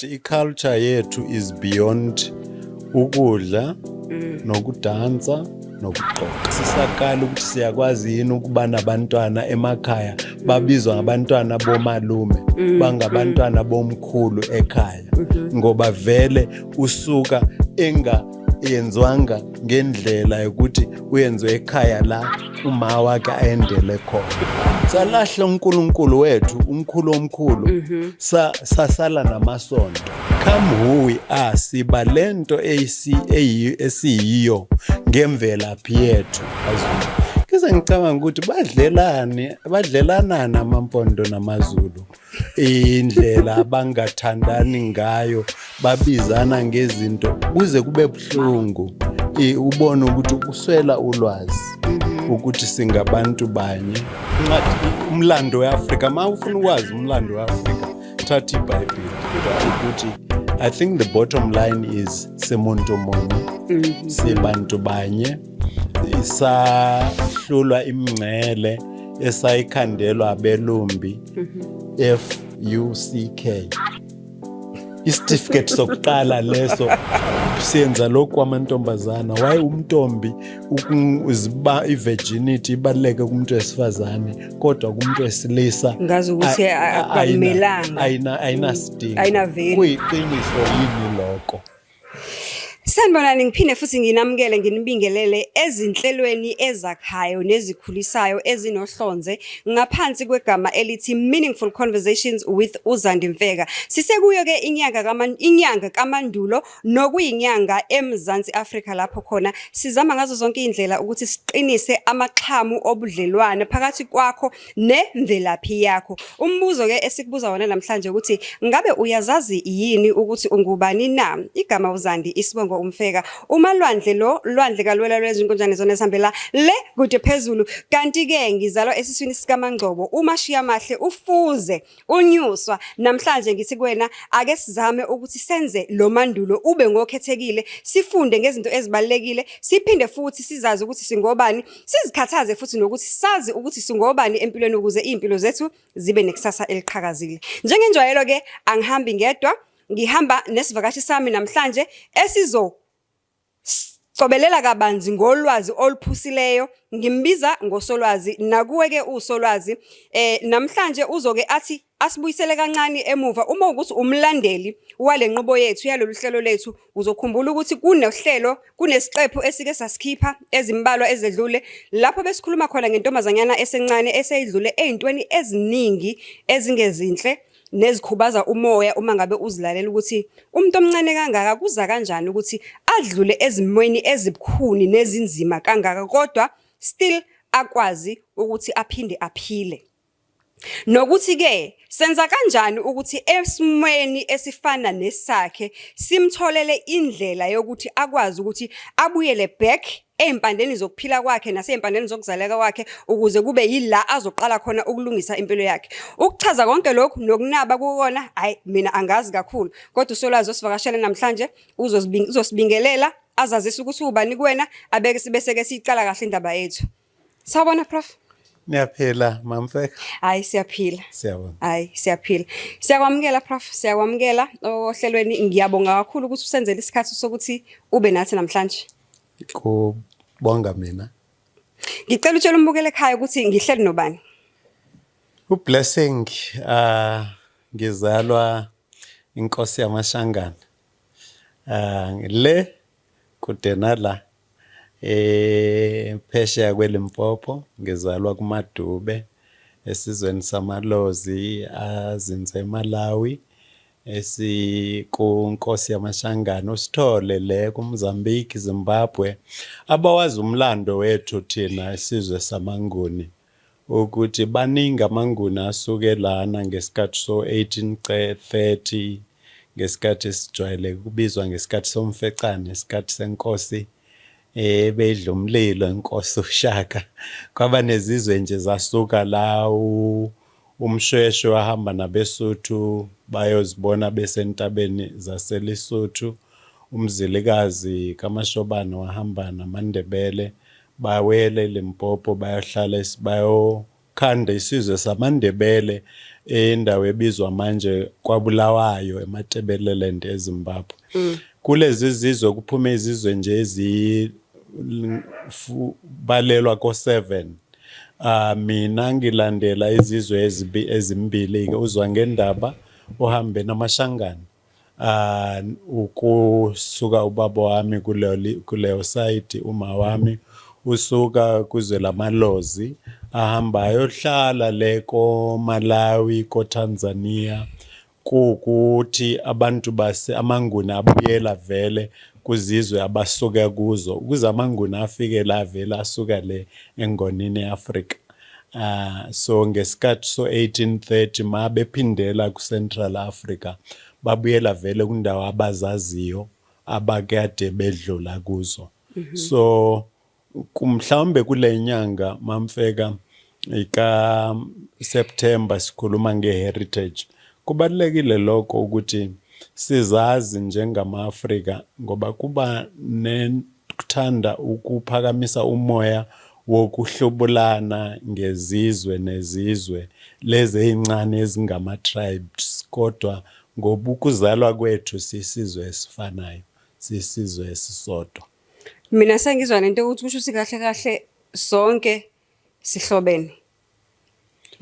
I-culture yethu is beyond ukudla nokudansa nokugqoka. Sisaqala ukuthi siyakwazi yini ukuba nabantwana emakhaya babizwa ngabantwana bomalume, bangabantwana bomkhulu ekhaya, ngoba vele usuka enga yenziwanga ngendlela yokuthi uyenziwe ekhaya la uma wakhe ayendele khona. Salahla uNkulunkulu wethu umkhulu omkhulu, sasala namasonto. Come who we are, siba lento esiyiyo ngemvelaphi yethu. Ngize ngicabanga ukuthi badlelane, badlelana namaMpondo namaZulu, indlela abangathandani ngayo, babizana ngezinto kuze kube buhlungu. Ubone ukuthi ukuswela ulwazi ukuthi singabantu banye. Incwadi umlando weAfrika, uma ufuna ukwazi umlando weAfrika, thatha iBhayibheli. Ukuthi I think the bottom line is simuntu munye, sibantu banye, sahlulwa imingcele esayikhandelwa abelumbi. FUCK, isitifiketi sokuqala leso siyenza lokhu kwamantombazana. Why umntombi uziba i-virginity ibaluleke kumuntu wesifazane, kodwa kumuntu wesilisa Ngazi ukuthi akumelanga. Ayinasidingo. Ayina-value. Kuyiqiniso yini lokho? Sanibonani, ngiphinde futhi nginamukele, nginibingelele ezinhlelweni ezakhayo nezikhulisayo ezinohlonze ngaphansi kwegama elithi Meaningful Conversations with uZandi Mfeka. Sisekuyo ke inyanga kaMandulo, nokuyinyanga eMzansi Afrika, lapho khona sizama ngazo zonke indlela ukuthi siqinise amaxhamu obudlelwane phakathi kwakho nemvelaphi yakho. Umbuzo ke esikubuza wona namhlanje ukuthi ngabe uyazazi yini ukuthi ungubani na? Igama uZandi, isibongo uMfeka. Umalwandle lo lwandle kalwela lwezinkonjane zona esihambela le kude phezulu. Kanti ke ngizalwa esiswini sikaMangcobo, uMashiya mahle ufuze unyuswa. Namhlanje ngithi kuwena ake sizame ukuthi senze lo Mandulo ube ngokhethekile, sifunde ngezinto ezibalekile, siphinde futhi sizazi ukuthi singobani, sizikhathaze futhi nokuthi sazi ukuthi singobani empilweni ukuze izimpilo zethu zibe nekusasa eliqhakazile. Njengenjwayelo ke angihambi ngedwa, ngihamba nesivakashi sami namhlanje esizo cobelela kabanzi ngolwazi oluphusileyo. Ngimbiza ngosolwazi, nakuwe ke usolwazi. Namhlanje uzoke athi asibuyisele kancane emuva. Uma ukuthi umlandeli wale nqubo yethu, yalolu hlelo lethu, uzokhumbula ukuthi kunohlelo, kunesiqephu esike sasikhipha ezimbalwa ezedlule lapho besikhuluma khona ngentombazanyana esencane eseyidlule ey'ntweni eziningi ezingezinhle nezikhubaza umoya uma ngabe uzilalela, ukuthi umuntu omncane kangaka kuza kanjani ukuthi adlule ezimweni ezibukhuni nezinzima kangaka, kodwa still akwazi ukuthi aphinde aphile. Nokuthi ke senza kanjani ukuthi esimweni esifana nesakhe simtholele indlela yokuthi akwazi ukuthi abuyele back ey'mpandeni zokuphila kwakhe nasey'mpandeni zokuzaleka kwakhe, ukuze kube yila azoqala khona ukulungisa impilo yakhe. Ukuchaza konke lokhu nokunaba kukona, hhayi, mina angazi kakhulu, kodwa usolwazi osivakashele namhlanje uzosibingelela, azazise ukuthi ubani kuwena, abeke bese-ke siyiqala kahle indaba yethu. Sawubona, Prof. Niyaphila, Mamfeka? Hayi, siyaphila. Siyabonga. Hayi, siyaphila. Siyakwamukela, Prof, siyakwamukela ohlelweni. Ngiyabonga kakhulu ukuthi usenzele isikhathi sokuthi ube nathi namhlanje. Kubonga mina. Ngicela utshele umbukele ekhaya ukuthi ngihleli nobani. UBlessing, ngizalwa inkosi yamaShangana. Le kude nala phesheya kweLimpopo, ngizalwa kuMadube esizweni samalozi azinze eMalawi, esikunkosi yamaShangana usithole le kuMozambique, Zimbabwe. Abawazi umlando wethu thina isizwe samaNguni, ukuthi baningi amaNguni asuke lana ngesikhathi so-1830, ngesikhathi esijwayele ukubizwa ngesikhathi somfecane, isikhathi senkosi ebedla umlilo, inkosi uShaka. Kwaba nezizwe nje zasuka la, uMshweshwe wahamba nabeSuthu bayozibona besentabeni zaseLesotho, uMzilikazi kaMashobane wahamba namaNdebele bawele Limpopo bayohlala bayo bayokhanda isizwe samaNdebele endawo ebizwa manje kwaBulawayo eMatebeleland eZimbabwe. Kulezi zizwe kuphume izizwe nje ezibalelwa ko-7. Mina ngilandela izizwe ezimbili ke, uZwangendaba uhambe namaShangane. Ukusuka ubaba wami kuleyo side, uma wami usuka kuzwe lamalozi ahamba ayohlala le ko Malawi, ko Tanzania, kuwukuthi abantu base amaNguni abuyela vele kuzizwe abasuka kuzo ukuze amaNguni afike la vele asuka le engonini eAfrika. So ngesikhathi so 1830 ma bephindela ku Central Africa babuyela vele kundawo abazaziyo abakade bedlula kuzo. So mhlawumbe kule nyanga mamfeka ika September sikhuluma nge-heritage, kubalulekile lokho ukuthi sizazi njengama-Afrika ngoba kuba nekuthanda ukuphakamisa umoya wokuhlubulana ngezizwe nezizwe lezi ezincane ezingama-tribes, kodwa ngoba ukuzalwa kwethu sisizwe esifanayo, sisizwe esisodwa. Mina sengizwa nento yokuthi kusho ukuthi kahle kahle sonke sihlobene.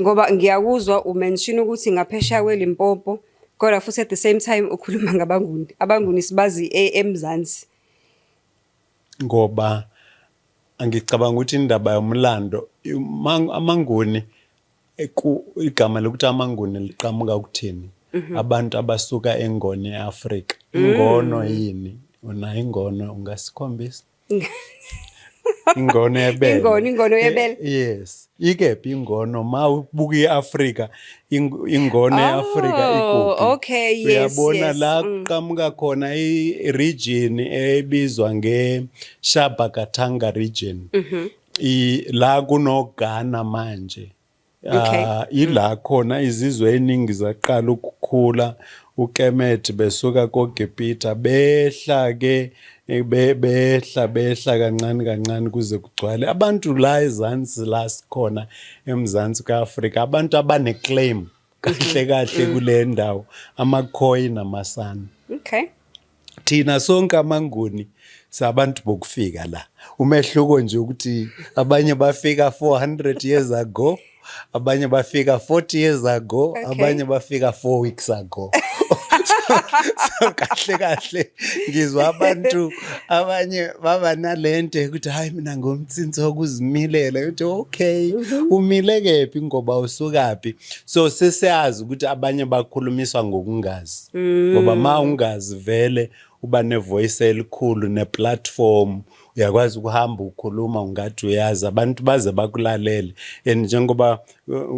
Ngoba ngiyakuzwa umention ukuthi ngaphesheya kweLimpopo kodwa futhi at the same time ukhuluma ngabaNguni. AbaNguni sibazi eMzansi. Ngoba ngicabanga ukuthi indaba yomlando amaNguni, igama lokuthi amaNguni liqhamuka ukuthini? Abantu abasuka eNgoni eAfrika. Ingono yini? Unayo ingono, ungasikhombisa? Ingono yebele. Ingono, ingono yebele. Yes. Ikephi ingono? Ma ubuka iAfrika, ingono yeAfrika ikuphi? Okay, yes. Uyabona la kuqhamuka khona i-region ebizwa nge-Shaba Katanga region. La kunoGhana manje. Ila khona izizwe eningi zaqala ukukhula, uKemet besuka koGibhitha behla ke behla behla kancane kancane kuze kugcwale abantu la ezansi la sikhona eMzansi kaAfrika, abantu abane claim kahle kahle kule ndawo amaKhoi namaSan. Thina sonke amaNguni sabantu bokufika la. Umehluko nje ukuthi abanye bafika 400 years ago, abanye bafika 40 years ago, abanye bafika 4 weeks ago. So kahle kahle ngizwa abantu abanye baba nalento ukuthi hayi mina ngomtsinsi wokuzimilela, ukuthi okay, umile kephi ngoba usukaphi? So sesiyazi ukuthi abanye bakhulumiswa ngokungazi, ngoba ma ungazi vele uba nevoice elikhulu neplatform, uyakwazi ukuhamba ukhuluma ungathi uyazi, abantu baze bakulalele. And njengoba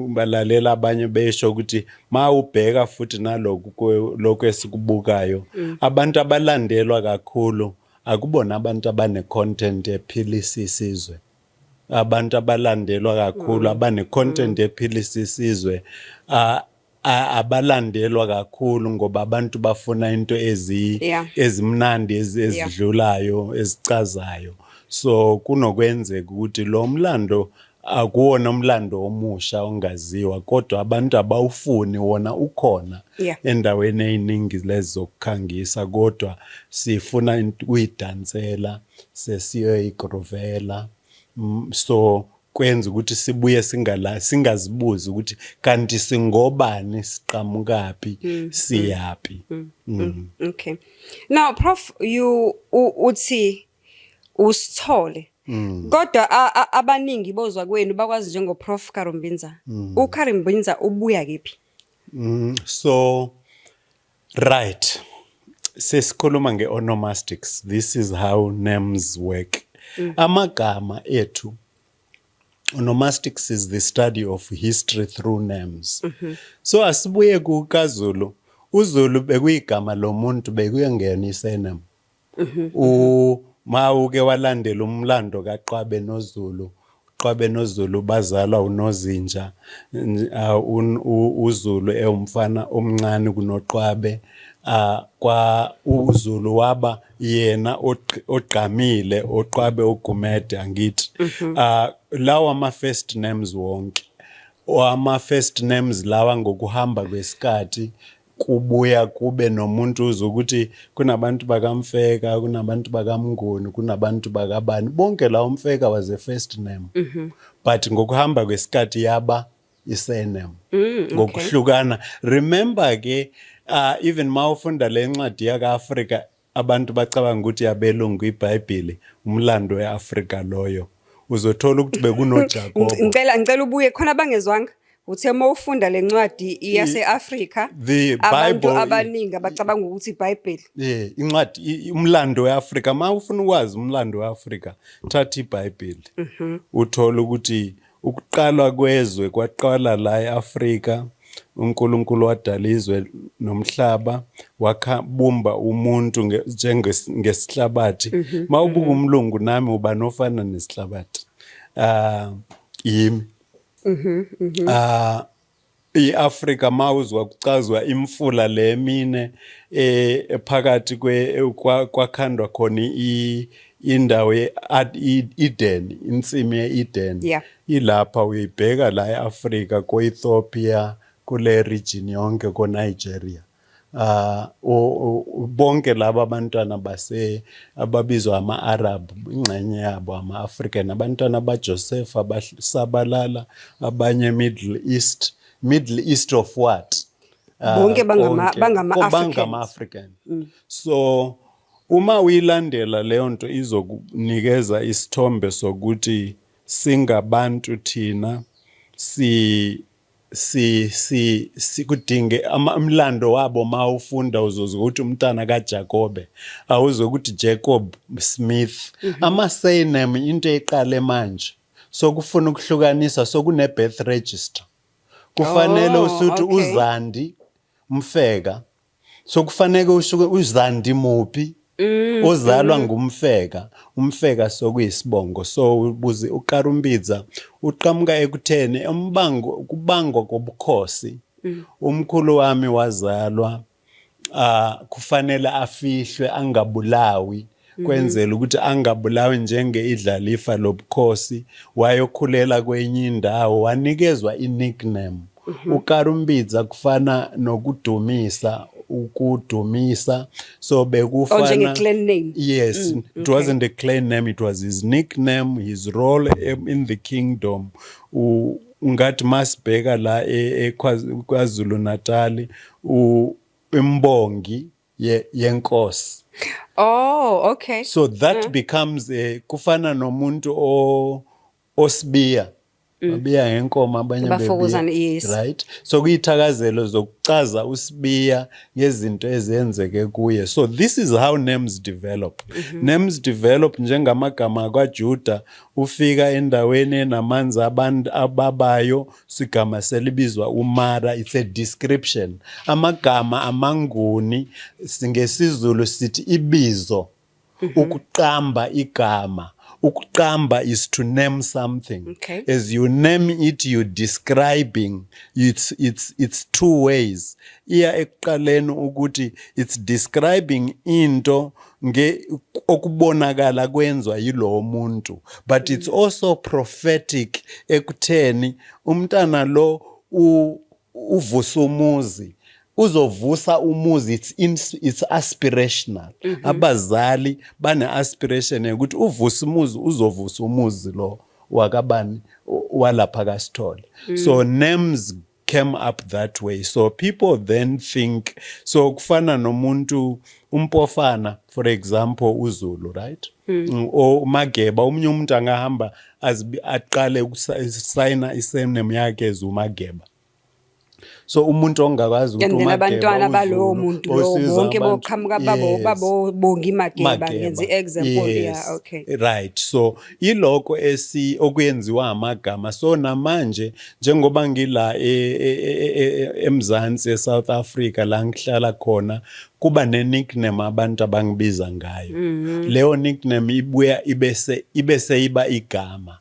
balalela abanye besho ukuthi ma ubheka futhi naloku lokhu esikubukayo, abantu abalandelwa kakhulu akubona abantu abane content ephilisa isizwe. Abantu abalandelwa kakhulu abane content ephilisa isizwe abalandelwa kakhulu ngoba abantu bafuna into ezimnandi ezidlulayo, ezicazayo. So kunokwenzeka ukuthi lo mlando akuwona umlando omusha ongaziwa, kodwa abantu abawufuni wona ukhona endaweni eziningi lezi zokukhangisa, kodwa sifuna ukuyidansela sesiyoyigruvela. So kwenza ukuthi sibuye singala singazibuzi ukuthi kanti singobani, siqhamukaphi, siyaphi. Okay. Now Prof, you uthi usithole. Kodwa abaningi bozwa kwenu bakwazi njengo Prof Karumbinza. UKarumbinza ubuya kephi? So right. Sesikhuluma ngeonomastics. This is how names work. Amagama ethu, onomastics is the study of history through names. So asibuye kukaZulu. uZulu bekuyigama lomuntu, bekuyengena isurname. U mawuke walandela umlando kaQwabe noZulu, Qwabe noZulu bazalwa uNozinja, uZulu ewumfana omncane kunoQwabe. Kwa uZulu waba yena ogqamile, oQwabe ogumede, angithi? Lawa ama first names wonke. Ama first names lawa ngokuhamba kwesikhathi kubuya kube nomuntu uzwe ukuthi kunabantu bakaMfeka, kunabantu bakaMnguni, kunabantu bakabani. Bonke la uMfeka was a first name, but ngokuhamba kwesikhathi yaba i-surname ngokuhlukana. Remember ke, even mawufunda le ncwadi yaka-Afrika, abantu bacabanga ukuthi yabelungu iBhayibheli, umlando weAfrika loyo, uzothola ukuthi bekunoJakobo. Ngicela ubuye khona abangezwanga. Uthe uma ufunda le ncwadi yase-Afrika, The abantu Bible- abaningi abacabanga ukuthi iBhayibheli. Yeah, incwadi umlando weAfrika, uma ufuna ukwazi umlando weAfrika, thatha iBhayibheli. Uthola ukuthi ukuqalwa kwezwe kwaqala la eAfrika. UNkulunkulu wadala izwe nomhlaba, wakhabumba umuntu ngesihlabathi. Mawubuka umlungu nami uba nofana nesihlabathi. Ah, yimi. Ah, iAfrika mawuzwa kucazwa imfula lemine phakathi kwakhandwa khona indawo ye-Eden, insimi ye-Eden. Ilapha uyibheka la eAfrika, ko-Ethiopia, kule region yonke, ko-Nigeria. Bonke laba abantwana base ababizwa ama-Arab, ingxenye yabo ama-African, abantwana baJoseph abasabalala, abanye Middle East. Middle East of what? Bonke Konke. bangama-Africans. Bangama-African. So uma uyilandela leyo nto izokunikeza isithombe sokuthi singabantu thina si si si sikudinge umlando wabo. Mawufunda uzozwa ukuthi umntana kaJakobe, awuzokuthi Jacob Smith. Ama surname into eqale manje, sokufuna ukuhlukanisa, sokune birth register, kufanele usuthi uZandi Mfeka, sokufanele usuke uZandi muphi ozalwa ngumfeka, umfeka sokuyisibongo. So ubuze uQarumbidza uqhamuka ekutheni umbango kubangwa kobukhosi. Umkhulu wami wazalwa, kufanele afihlwe angabulawi, kwenzela ukuthi angabulawi njenge idlalifa lobukhosi, wayokhulela kwenye indawo, wanikezwa i-nickname uKarumbidza, kufana nokudumisa, ukudumisa, so bekufana Oh, njenge-clan name. Yes, it wasn't a clan name, it was his nickname, his role in the kingdom. Ungathi masibheka la KwaZulu Natal, imbongi yenkosi. Oh, okay. So that becomes a kufana nomuntu o osibiya babiya ngenkomo abanye. Abafokuzane, bebiya, yes. Right, so kuyithakazelo zokucaza usibiya ngezinto ezenzeke kuye. So this is how names develop. Names develop njengamagama kwaJuda, ufika endaweni enamanzi abantu ababayo, sigama selibizwa uMara. It's a description. Amagama amaNguni, ngesiZulu sithi ibizo, ukuqamba igama. Ukuqamba is to name something. As you name it, you describing. It's two ways. Iya ekuqaleni ukuthi it's describing into nge okubonakala kwenzwa yilowo muntu, but it's also prophetic ekutheni umntana lo uvusa umuzi, uzovusa umuzi. It's aspirational. Abazali bane aspiration yokuthi uvusa umuzi, uzovusa umuzi lo wakabani, walapha kaSithole. So names came up that way. So people then think, so kufana nomuntu uMpofana, for example, uZulu, right? O uMageba, omunye umuntu angahamba aqale ukusayina isurname yakhe as uMageba. So umuntu ongakwazi ukuthi And then uMageba abantwana balowo uZulu, muntu lowo osiza bonke boqhamuka babo babo Bongi Mageba, Mageba. ngenza i-example. Yeah, okay. Right, so iloko esi okuyenziwa amagama. So namanje njengoba ngila eMzansi, eSouth Africa, la ngihlala khona, kuba ne nickname abantu abangibiza ngayo. Leyo nickname ibuya ibese iba igama.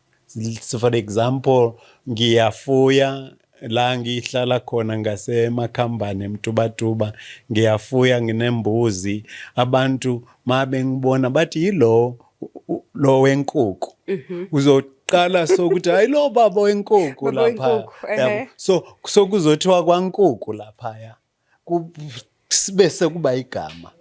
So for example, ngiyafuya la ngihlala khona ngasemakhambane eMtubatuba, ngiyafuya, nginembuzi. Abantu mabe ngibona bathi yilo lo wenkukhu. Kuqala sokuthi hayi, lo baba wenkukhu Baba lapha. wenkukhu, ehhe. Yabo. So kuzothiwa kwankukhu laphaya. Bese kuba igama.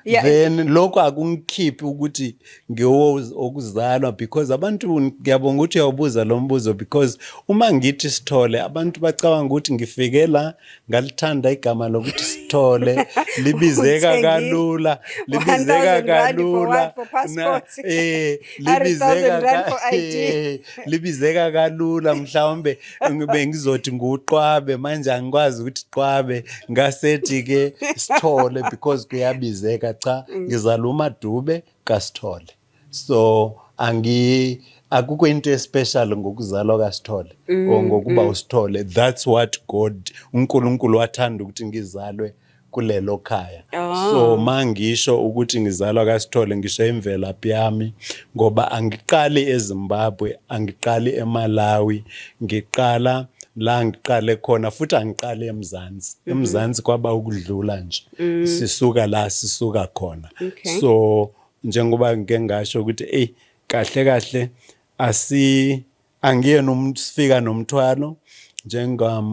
Then lokho akungikhiphi ukuthi ngiwo okuzalwa, because abantu, ngiyabonga ukuthi uyawubuza lo mbuzo, because uma ngithi Sithole, abantu bacabanga ukuthi ngifike la ngalithanda igama lokuthi Sithole, libizeka Uthengile. kalula, libizeka 1000 rand for kalula. What? For passport? Libizeka 100,000 rand for ID. Libizeka kalula. Mhlawumbe bengizothi nguqwabe, manje angikwazi ukuthi qwabe, ngasethi ke Sithole because kuyabizeka. Cha, ngizalwa uMadube kaSithole, so akukho into especial ngokuzalwa kaSithole or ngokuba uSithole. That's what God, uNkulunkulu wathanda ukuthi ngizalwe kulelo khaya. So mangisho ukuthi ngizalwa kaSithole, ngisho imvelaphi yami, ngoba angiqali eZimbabwe, angiqali eMalawi, ngiqala la ngiqale khona, futhi angiqali eMzansi. EMzansi kwaba ukudlula nje, sisuka la sisuka khona. So njengoba ngike ngasho ukuthi ey, kahle kahle asi angiyena umuntu sifika nomthwalo, njenga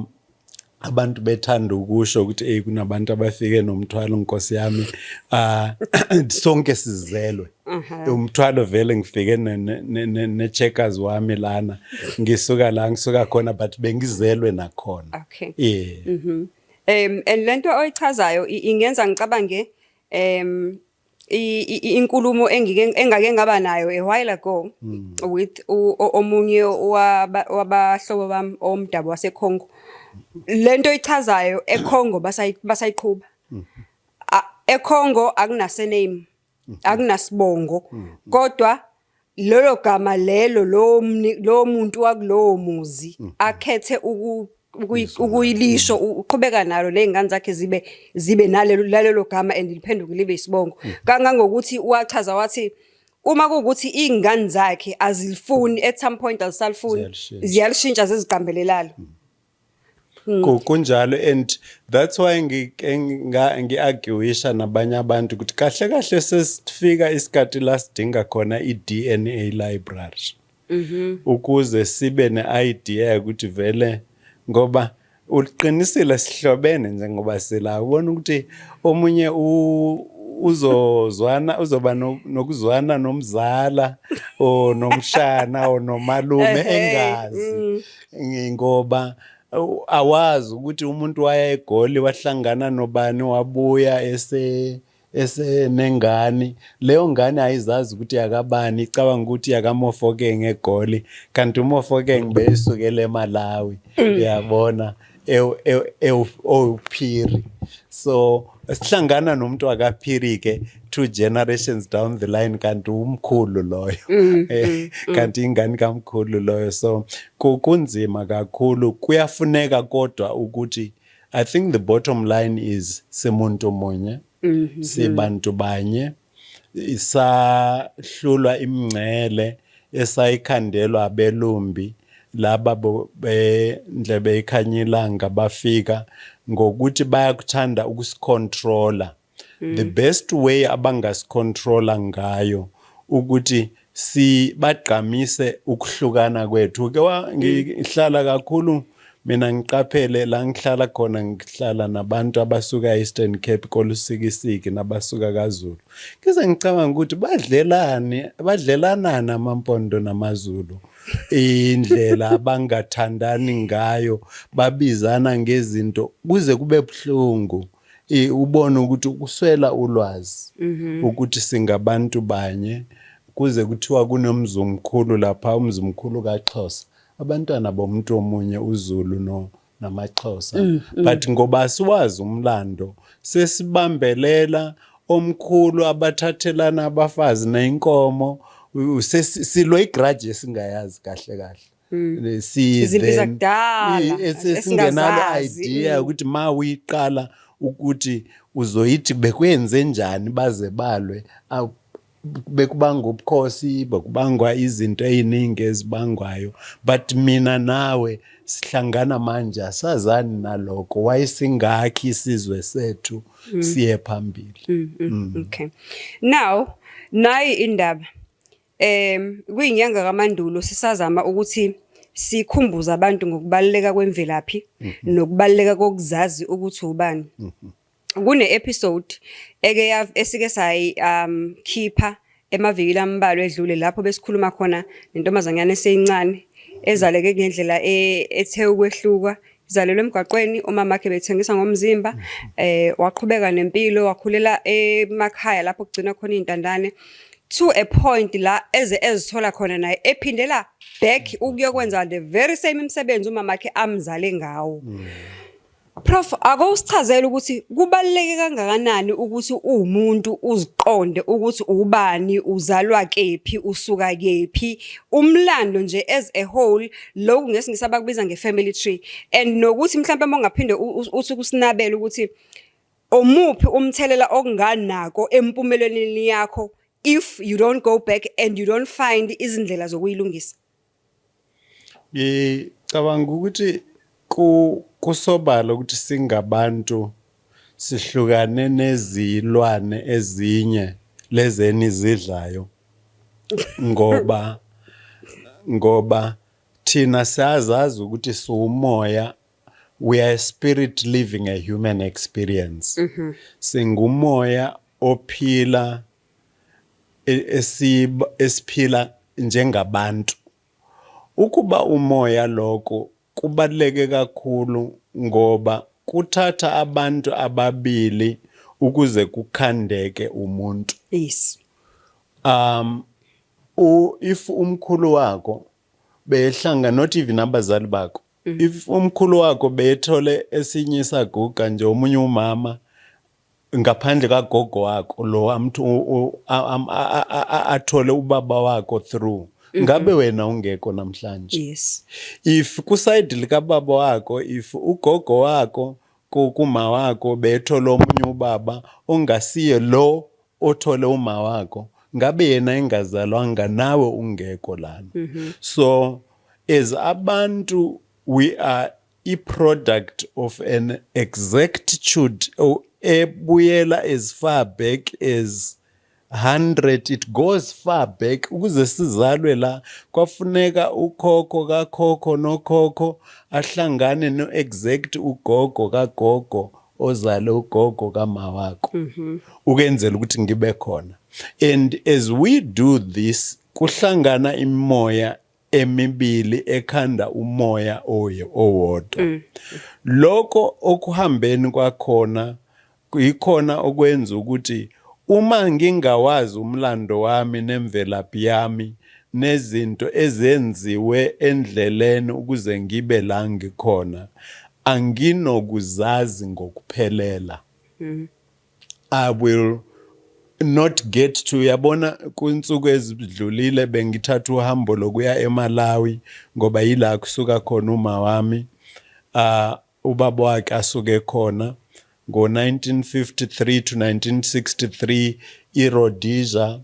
abantu bethanda ukusho ukuthi hey, kunabantu abafike nomthwalo. Nkosi yami, ah, sonke sizelwe umthwalo vele. Ngifike ne-checkers wami lana, ngisuka la ngisuka khona, but bengizelwe nakhona. Yeah. And lento oyichazayo ingenza ngicabange inkulumo engike engake ngaba nayo a while ago with omunye wabahlobo bami omdabu waseCongo. Lento ichazayo eCongo basayiqhuba. ECongo akuna surname, akunasibongo, kodwa lelo gama lelo lo muntu wakulowo muzi akhethe ukuyilisho uqhubeka nalo, nezingane zakhe zibe nalelo gama and liphenduke libe isibongo, kangangokuthi wachaza wathi uma kuwukuthi iy'ngane zakhe azilifuni, at some point azisalifuni, Ziyalishintsha. Ziyalishintsha, ziziqambelelalo. Kunjalo, and that's why ngi-arguisha nabanye abantu ukuthi kahle kahle sesifika isikhathi la sidinga khona i-DNA library ukuze sibe ne-idea ukuthi vele, ngoba uqinisile, sihlobene njengoba sila, ubona ukuthi omunye uzozwana, uzoba nokuzwana nomzala or nomshana or nomalume engazi, ngoba awazi ukuthi umuntu waya eGoli, wahlangana nobani, wabuya esenengane. Leyo ngane ayizazi ukuthi yakabani, icabanga ukuthi yakaMofokeng eGoli, kanti uMofokeng beyisukele eMalawi, uyabona, ewuPhiri. So sihlangana nomuntu wakaPhiri ke two generations down the line, kanti umkhulu loyo, kanti ingane kamkhulu loyo. So kunzima kakhulu, kuyafuneka kodwa ukuthi, I think the bottom line is simuntu munye, sibantu banye, isahlulwa imingcele esayikhandelwa abelumbi laba bendlebe ikhanyilanga, bafika ngokuthi bayakuthanda ukusicontrola. The best way abangasicontrola ngayo ukuthi sibagqamise ukuhlukana kwethu ke. Ngihlala kakhulu mina, ngiqaphele la ngihlala khona, ngihlala nabantu abasuka e-Eastern Cape koLusikisiki nabasuka kaZulu. Ngize ngicabanga ukuthi badlelani, badlelanani amaMpondo namaZulu, indlela abangathandani ngayo, babizana ngezinto kuze kube buhlungu. Ubone ukuthi ukuswela ulwazi ukuthi singabantu banye, kuze kuthiwa kunomzumkhulu lapha, umzumkhulu kaXhosa, abantwana bomuntu omunye, uZulu no namaXhosa, but ngoba asiwazi umlando, sesibambelela omkhulu abathathelana abafazi neyinkomo. Silwa igrudge esingayazi kahle kahle. Si Izimpi then- zakudala, esingenalo esingazazi. Idea ukuthi ma uyiqala ukuthi uzoyithi bekwenze njani baze balwe. Bekubangwa ubukhosi, bekubangwa izinto ey'ningi ezibangwayo, but mina nawe sihlangana manje asazani nalokho. Wayesingakhi isizwe sethu siye phambili. Okay. Now, nayi indaba. Kuyinyanga kaMandulo, sisazama ukuthi sikhumbuze abantu ngokubaluleka kwemvelaphi nokubaluleka kokuzazi ukuthi ubani. Kune episode eke esike sayi khipha emavikini ambalwa edlule lapho besikhuluma khona nentombazanyana eseyincane ezaleke ngendlela ethe ukwehluka, izalelwe emgwaqweni, umama wakhe bethengisa ngomzimba, waqhubeka nempilo, wakhulela emakhaya lapho kugcina khona iy'ntandane, to a point la eze ezithola khona naye ephindela back ukuyokwenza the very same imisebenzi umama wakhe amzale ngawo. Prof, ake usichazele ukuthi kubaluleke kangakanani ukuthi uwumuntu uziqonde ukuthi ubani, uzalwa kephi, usuka kephi, umlando nje as a whole, lokhu ngesiNgisi abakubiza nge-family tree, and nokuthi mhlawumbe uma ungaphinde uthi kusinabele ukuthi omuphi umthelela okunganako empumelelweni yakho if you don't go back and you don't find izindlela zokuyilungisa. Ngicabanga ukuthi kusobala ukuthi singabantu sihlukane nezilwane ezinye lezi enizidlayo, ngoba thina siyazazi ukuthi siwumoya. We are a spirit living a human experience. Singumoya ophila esiphila njengabantu. Ukuba umoya, lokho kubaluleke kakhulu ngoba kuthatha abantu ababili ukuze kukhandeke umuntu. If umkhulu wakho behlanga, not even abazali bakho, if umkhulu wakho bethole esinye isaguga nje, omunye umama ngaphandle kagogo wakho lo amthu athole ubaba wakho through, ngabe wena ungekho namhlanje. If ku-side likababa wakho, if ugogo wakho kuma wakho bethola omunye ubaba ongasiye lo othole uma wakho, ngabe yena engazalwanga, nawe ungekho lana. So as abantu, we are i-product of an exactitude ebuyela as far back as 100. It goes far back. Ukuze sizalwe la, kwafuneka ukhokho kakhokho nokhokho ahlangane no-exact ugogo kagogo ozale ugogo kama wakho ukenzela ukuthi ngibe khona. And as we do this, kuhlangana imimoya emibili ekhanda umoya owodwa. Lokho okuhambeni kwakhona yikhona okwenza ukuthi uma ngingawazi umlando wami nemvelaphi yami nezinto ezenziwe endleleni ukuze ngibe la ngikhona, anginokuzazi ngokuphelela. I will not get to yabona. Kunsuku ezidlulile bengithatha uhambo lokuya eMalawi ngoba yila kusuka khona uma wami, ubaba wakhe asuke khona ngo-1953 to 1963. IRhodesia,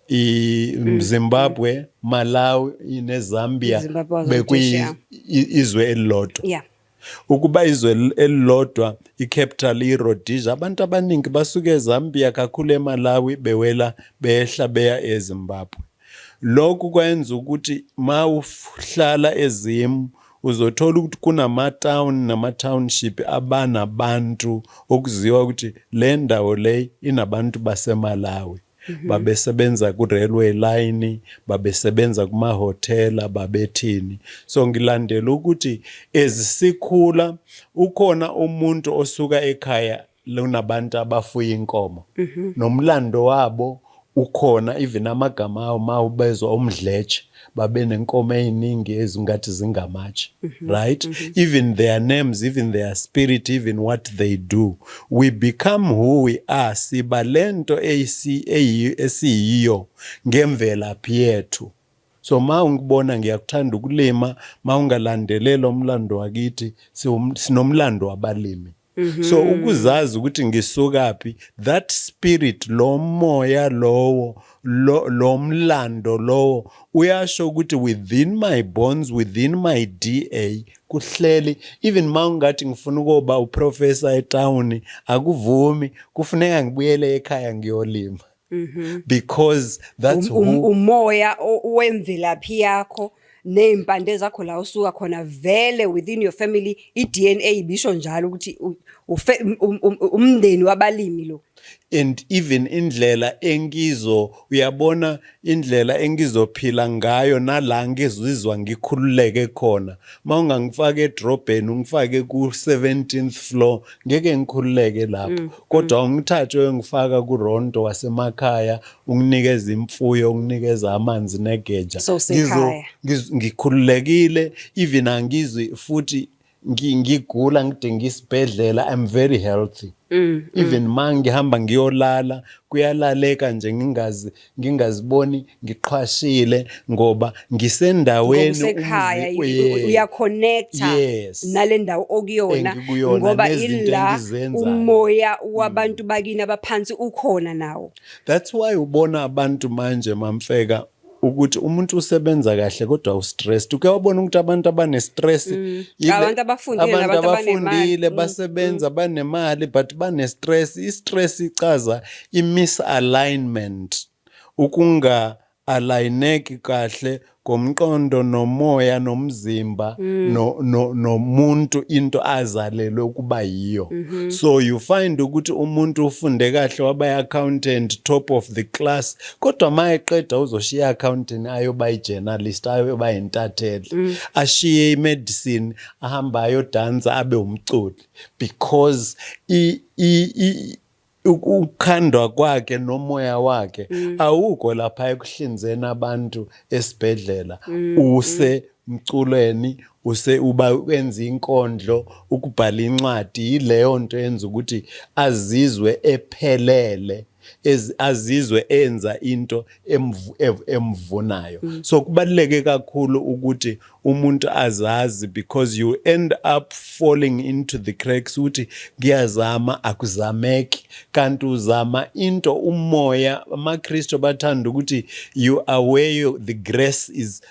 iZimbabwe, Malawi neZambia Zimbabwe was bekuyi Rhodesia. Izwe elilodwa. Ukuba izwe elilodwa, i-capital iRhodesia. Abantu abaningi basuka eZambia, kakhulu eMalawi, bewela behla beya eZimbabwe. Lokhu kwenza ukuthi ma uhlala eZim uzothola ukuthi kunama-town nama-township abanabantu okuziwa ukuthi le ndawo le inabantu baseMalawi, babesebenza ku-railway line, babesebenza kumahhotela, babethini. So ngilandela ukuthi ezisikhula ukhona umuntu osuka ekhaya lunabantu abafuya inkomo, nomlando wabo ukhona, even amagama awo ma ubezwa umdletshe, babe nenkomo eziningi ezingathi zingamatshe, right? Even their names, even their spirit, even what they do. We become who we are, siba lento esiyiyo ngemvelaphi yethu. So ma ungibona ngiyakuthanda ukulima, ma ungalandelela umlando wakithi, sinomlando wabalimi. So ukuzazi ukuthi ngisukaphi, that spirit, lo moya lowo, lo mlando lowo uyasho ukuthi within my bones, within my DNA kuhleli. Even ma ungathi ngifuna ukuba uprofessor etown, akuvumi, kufuneka ngibuyele ekhaya ngiyolima. Because that's who Umoya wemvelaphi yakho ney'mpande zakho la usuka khona vele within your family, i-DNA ibisho njalo ukuthi umndeni wabalimi lo. And even indlela engizo, uyabona, indlela engizophila ngayo nala ngizizwa ngikhululeke khona, mawungangifaka edrobheni, ungifake ku-17th floor, ngeke ngikhululeke lapho, kodwa ungithathe uyongifaka kurondo wasemakhaya, unginikeze imfuyo, unginikeza amanzi negeja, So usekhaya. Ngikhululekile. Even angizwi futhi ngigula ngidinga isibhedlela. I'm very healthy. Even ma ngihamba ngiyolala, kuyalaleka nje, ngingazi ngingaziboni ngiqhwashile ngoba ngisendaweni Ngokusekhaya. Uyaconnecta nale ndawo okuyona Engikuyona ngoba nezinto ila engizenzayo. Umoya wabantu bakini abaphansi ukhona nawo. That's why ubona abantu manje, mamfeka, ukuthi umuntu usebenza kahle kodwa ustressed. Uke wabona ukuthi abantu abane-stress Abantu abafundile abantu nabantu abanemali. Abafundile, basebenza, banemali, but bane-stress. I-stress ichaza i-misalignment, ukunga-aligneki kahle komqondo nomoya nomzimba no, no, nomuntu into azalelwe ukuba yiyo. So you find ukuthi umuntu ufunde kahle, waba i-accountant, top of the class, kodwa ma eqeda uzoshiya i-accountant, ayoba i-journalist, ayoba intatheli, ashiye i-medicine, ahamba ayodansa, abe umculi, because i, i, i, ukukhandwa kwakhe nomoya wakhe awukho lapha ekuhlinzeni abantu esibhedlela, use mculweni, use uba wenza inkondlo, ukubhala incwadi. Yileyo nto yenza ukuthi azizwe ephelele, azizwe enza into emvunayo. So kubaluleke kakhulu ukuthi umuntu azazi, because you end up falling into the cracks ukuthi ngiyazama, akuzameki, kanti uzama into umoya. AmaKristu bathanda ukuthi you are where the grace is,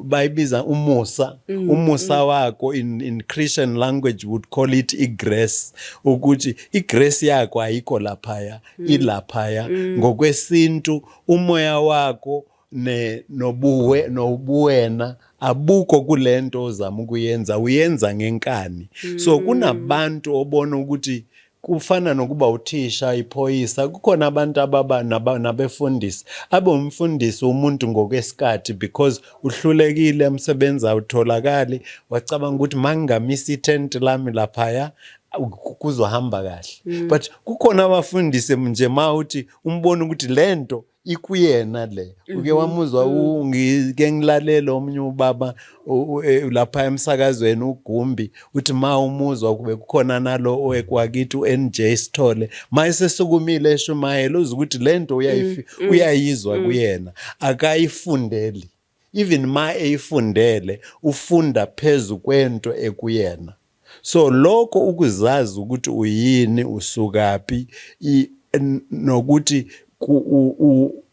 bayibiza umusa, umusa wakho. In Christian language would call it igrace, ukuthi igrace yakho ayikho laphaya, ilaphaya ngokwesintu. Umoya wakho ne nobuwe nobuwena abukho kulento ozama ukuyenza, uyenza ngenkani. So kunabantu obona ukuthi kufana nokuba uthisha, iphoyisa, kukhona abantu ababa nabefundisi, abe umfundisi umuntu ngokwesikhathi because uhlulekile, umsebenzi awutholakali, wacabanga ukuthi mangingamisa itent lami laphaya kuzohamba kahle. But kukhona abafundisi nje ma uthi umbona ukuthi lento ikuyena le, uke wamuzwa, ngike ngilalela omunye ubaba lapha emsakazweni uGumbi, uthi ma umuzwa kube kukhona nalo owekwakithi uNJ Sithole, ma esesukumile eshumayela, uze ukuthi lento uyayizwa kuyena, akayifundeli. Even ma eyifundele, ufunda phezu kwento ekuyena. So lokho ukuzazi ukuthi uyini, usukaphi, nokuthi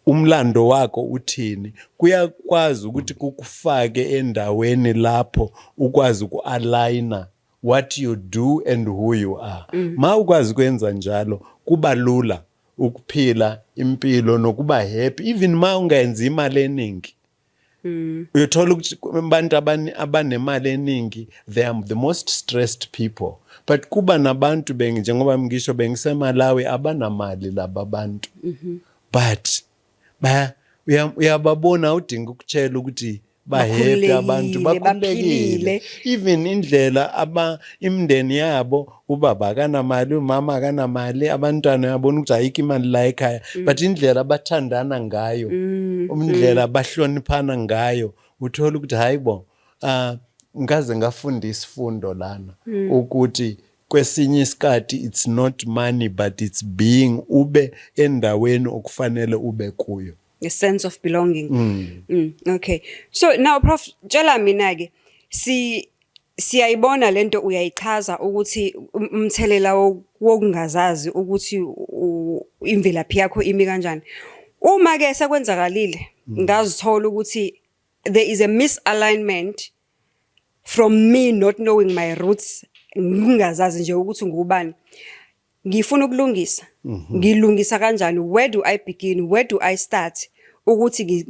umlando wakho uthini, kuyakwazi ukuthi kukufake endaweni lapho ukwazi uku-aligna what you do and who you are. Ma ukwazi kwenza njalo, kuba lula ukuphila impilo nokuba happy, even ma ungayenzi imali eningi. Uyothola ukuthi abantu abanemali eningi, they are the most stressed people, but kuba nabantu njengoba ngisho bengiseMalawi, abanamali laba bantu, but uyababona, udinga ukutshela ukuthi ba-happy abantu. Bakhululekile, bakhululekile. Baphilile. Even indlela aba imindeni yabo, ubaba akanamali, umama akanamali, abantwana uyabona ukuthi ayikho imali la ekhaya, but indlela abathandana ngayo, indlela abahloniphana ngayo, uthola ukuthi hayi bo, ngaze ngafunda isifundo lana ukuthi kwesinye isikhathi it's not money but it's being, ube endaweni okufanele ube kuyo. A sense of belonging. Okay, so now Prof, tshela mina ke, si siyayibona lento uyayichaza ukuthi umthelela wokungazazi ukuthi imvelaphi yakho imi kanjani. Uma ke sekwenzakalile ngazithola ukuthi there is a misalignment from me not knowing my roots, ngingazazi nje ukuthi ngubani. Ngifuna ukulungisa. Ngilungisa kanjani? Where do I begin? Where do I start? Ukuthi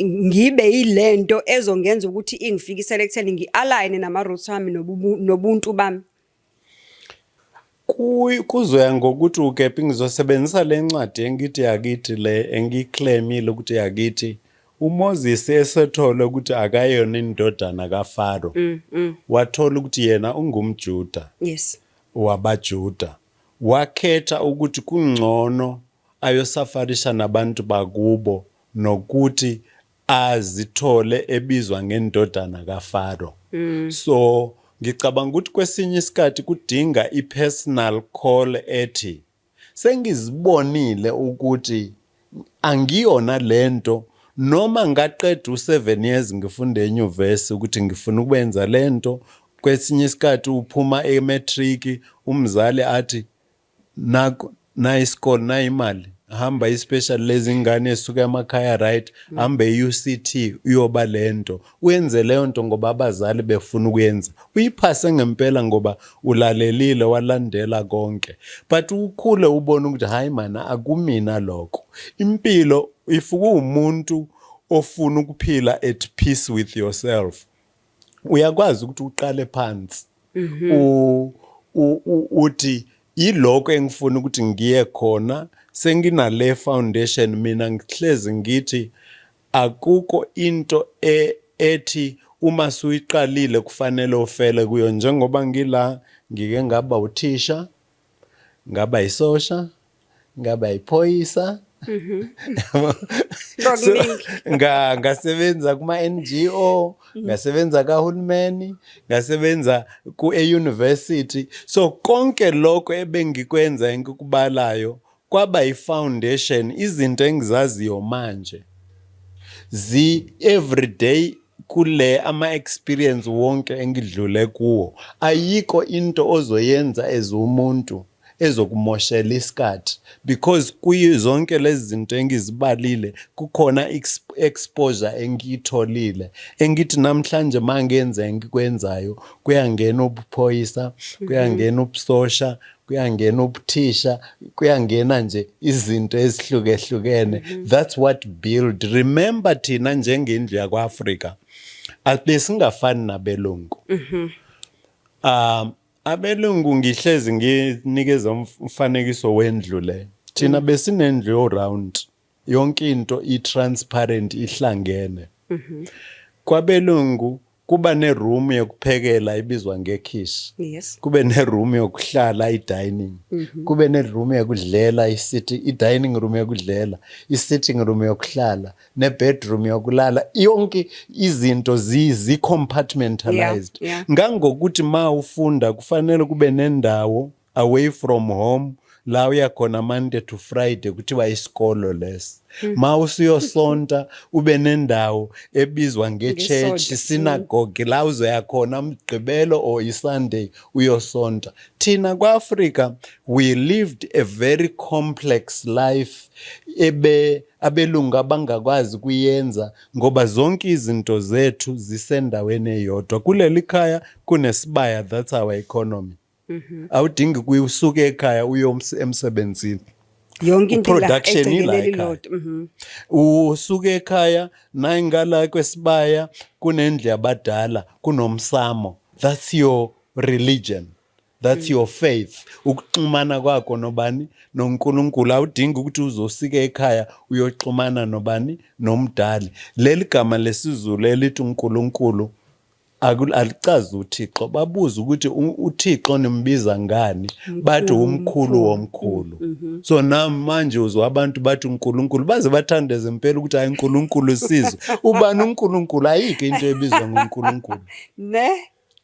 ngibe yilento ezongenza ukuthi ingifikisele ekutheni ngi-align nama-roots wami nobuntu bami. Kuzoya ngokuthi ukephi. Ngizosebenzisa le ncwadi engithi yakithi, le engiyiclaimile ukuthi yakithi. UMoses esethole ukuthi akayona indodana kaFaro, wathola ukuthi yena ungumJuda wabaJuda, wakhetha ukuthi kungcono ayosafarisha nabantu bakubo nokuthi azithole ebizwa ngendodana kaFaro. So ngicabanga ukuthi kwesinye isikhathi kudinga i-personal call ethi sengizibonile ukuthi angiyona lento, noma ngaqeda u7 years ngifunde enyuvesi ukuthi ngifuna ukwenza lento. Kwesinye isikhathi uphuma ematric, umzali athi, "Naku na isikole, na imali, hamba i-special lezi ngane esuka emakhaya, right, hambe e-UCT uyoba lento, uyenze leyo nto," ngoba abazali befuna ukuyenza. Uyiphase ngempela ngoba ulalelile, walandela konke, but ukhule ubone ukuthi hayi mana, akumina lokho. Impilo, if uwumuntu ofuna ukuphila at peace with yourself, uyakwazi ukuthi uqale phansi, uthi yilokho engifuna ukuthi ngiye khona, senginale foundation. Mina ngihlezi ngithi akukho into ethi uma suyiqalile kufanele ufele kuyo. Njengoba ngila, ngike ngaba uthisha, ngaba isosha, ngaba iphoyisa. So, Kwakuningi. Ngasebenza kuma NGO, ngasebenza kahulumeni, ngasebenza ku e-university. So konke lokho ebengikwenza, engikubalayo, kwaba i-foundation. Izinto engizaziyo manje zi everyday kule ama experience wonke engidlule kuwo. Ayikho into ozoyenza as umuntu ezokumoshela isikhathi, because kuyo zonke lezi zinto engizibalile kukhona exposure engiyitholile, engithi namhlanje mangenza engikwenzayo kuyangena ubuphoyisa, kuyangena ubusosha, kuyangena ubuthisha, kuyangena nje izinto ezihlukehlukene. That's what build. Remember, thina njengendlu yakwa-Afrika abesingafani nabelungu. Abelungu, ngihlezi nginikeza umfanekiso wendlu le. Thina besinendlu yo round, yonke into i-transparent, ihlangene. Kwabelungu kuba neroom yokuphekela ibizwa ngekhishi, kube neroom yokuhlala, i-dining, kube neroom yokudlela, i-dining room yokudlela, i-sitting room yokuhlala, ne-bedroom yokulala. Yonke izinto zi-compartmentalized. Ngangokuthi ma ufunda kufanele kube nendawo away from home la uya khona Monday to Friday, kuthiwa isikolo lesi. Ma usuyosonta ube nendawo ebizwa nge-church, Ngesonto. synagogue, la uzoya khona Mgqibelo or iSunday uyosonta. Thina kwa-Afrika we lived a very complex life ebe abelungu abangakwazi kuyenza, ngoba zonke izinto zethu zisendaweni eyodwa. Kuleli khaya kunesibaya, that's our economy. Awudingi kusuke ekhaya uye emsebenzini. Yonke into ila Production egcekeni ila ekhaya. elilodwa. Usuke ekhaya nayingala kwesibaya kunendlu yabadala, kunomsamo, that's your religion, that's your faith, ukuxhumana kwakho nobani? NoNkulunkulu. Awudingi ukuthi uzosika ekhaya uyoxhumana nobani? Nomdali. Leli gama lesiZulu elithi uNkulunkulu alichazi uThixo. Babuza ukuthi uThixo nimbiza ngani? Bathi umkhulu womkhulu. So namanje uzwa abantu bathi uNkulunkulu, baze bathandeze impela ukuthi hayi, uNkulunkulu sizwe. Ubani uNkulunkulu? Ayikho into ebizwa ngoNkulunkulu. Ne?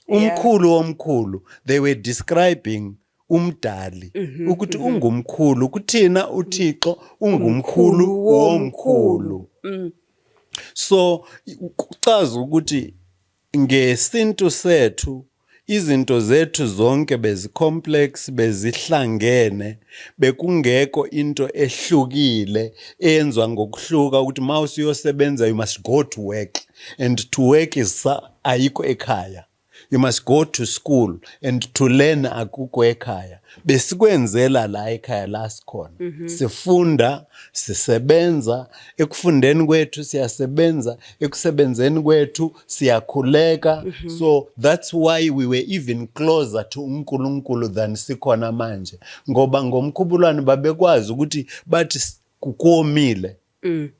Umkhulu womkhulu, they were describing umdali ukuthi ungumkhulu. Kuthina uThixo ungumkhulu womkhulu. So kuchaza ukuthi ngesintu sethu izinto zethu zonke bezicomplex, bezihlangene, bekungekho into ehlukile eyenzwa ngokuhluka ukuthi ma usuyosebenza you must go to work, and to work is ayikho ekhaya. You must go to school and to learn. Akukho ekhaya, besikwenzela la ekhaya la sikhona. Sifunda, sisebenza, ekufundeni kwethu siyasebenza, ekusebenzeni kwethu siyakhuleka. So that's why we were even closer to uNkulunkulu than sikhona manje, ngoba ngomkhubulwane babekwazi ukuthi bathi kukomile,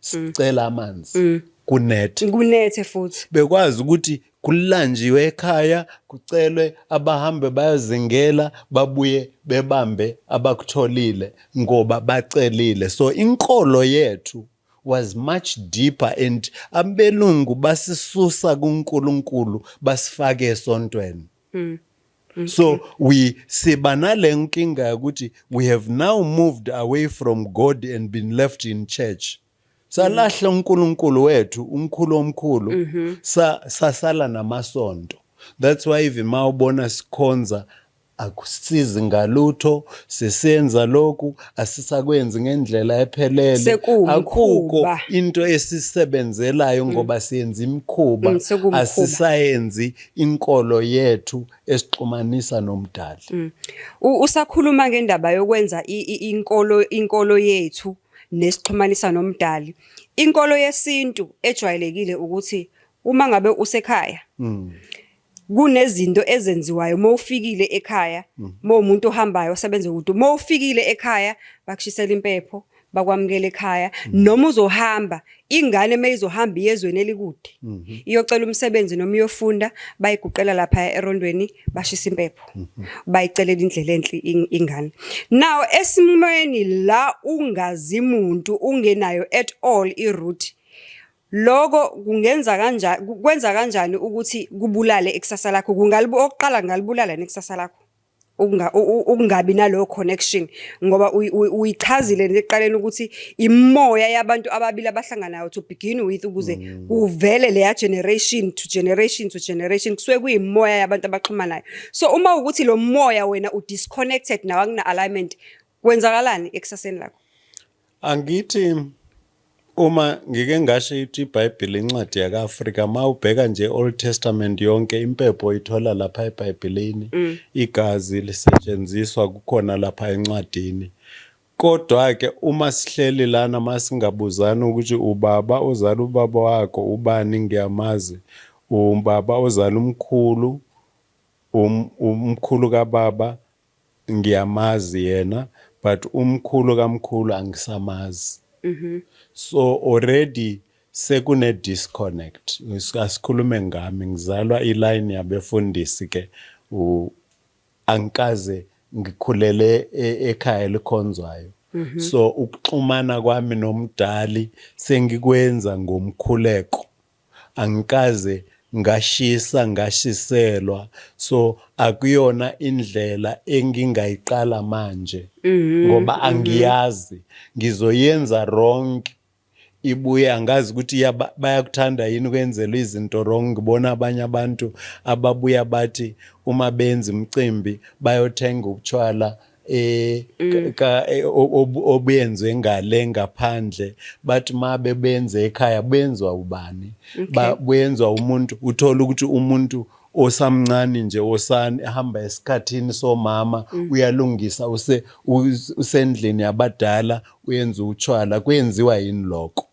sicela amanzi, kunethe. Kunethe futhi. Bekwazi ukuthi kulanjiwe ekhaya, kucelwe abahambe bayozingela, babuye bebambe abakutholile ngoba bacelile. So inkolo yethu was much deeper, and abelungu basisusa kuNkulunkulu, basifake esontweni. So we siba nale nkinga yokuthi we have now moved away from God and been left in church. Salahla uNkulunkulu wethu umkhulu omkhulu, sa sasala namasonto. That's why even mawubona sikhonza, akusizi ngalutho. Sisenza lokhu, asisakwenzi ngendlela ephelele. Sekuwumkhuba. Akukho into esisebenzelayo ngoba siyenza imikhuba. Sekuwumkhuba. Asisayenzi inkolo yethu esixhumanisa nomdali. Usakhuluma ngendaba yokwenza inkolo yethu nesixhumanisa nomdali. Inkolo yesintu ejwayelekile ukuthi uma ngabe usekhaya, kunezinto ezenziwayo mawufikile ekhaya, mawumuntu ohambayo osebenza kude, mawufikile ekhaya bakushisela impepho, bakwamukela ekhaya. Noma uzohamba, ingane mayizohamba iye ezweni elikude, iyocela umsebenzi noma iyofunda, bayiguqela lapha erondweni, bashisa impepho, bayicelela indlela enhle ingane. Now esimweni la ungazi muntu, ungenayo at all i-root, loko kungenza kanjani, kwenza kanjani ukuthi kubulale ikusasa lakho? Kungalibu okokuqala, kungalibulala nekusasa lakho ukungabi naloyo connection, ngoba uyichazile ekuqaleni ukuthi imoya yabantu ababili abahlanganayo to begin with, ukuze kuvele leya generation to generation to generation, kusuke kuyimoya yabantu abaxhumanayo. So uma ukuthi lo moya wena u-disconnected nawo, akuna alignment, kwenzakalani ekusaseni lakho? Angithi uma ngike ngasho ithi iBhayibheli incwadi yaka-Afrika, uma ubheka nje Old Testament yonke, impepho ithola lapha eBhayibhelini, igazi lisetshenziswa kukhona lapha encwadini. Kodwa ke uma sihleli lana, masingabuzana ukuthi ubaba ozala ubaba wakho ubani, ngiyamazi ubaba ozala umkhulu, umkhulu kababa ngiyamazi yena, but umkhulu kamkhulu angisamazi. So already sekune disconnect. Asikhulume ngami, ngizalwa iline yabefundisi ke, angikaze ngikhulele ekhaya elikhonzwayo, so ukuxhumana kwami nomdali sengikwenza ngomkhuleko. Angikaze ngashisa, ngashiselwa, so akuyona indlela engingayiqala manje ngoba angiyazi, ngizoyenza wrong, ibuye angazi ukuthi bayakuthanda yini ukwenzela izinto wrong. Ngibona abanye abantu ababuya bathi uma benza umcimbi bayothenga ubutshwala obuyenziwe ngale ngaphandle, bathi mabe benze ekhaya benzwa ubani? Benzwa umuntu, uthola ukuthi umuntu osamncane nje osane ehamba esikhathini somama uyalungisa, usendlini yabadala, uyenza utshwala. Kwenziwa yini lokho?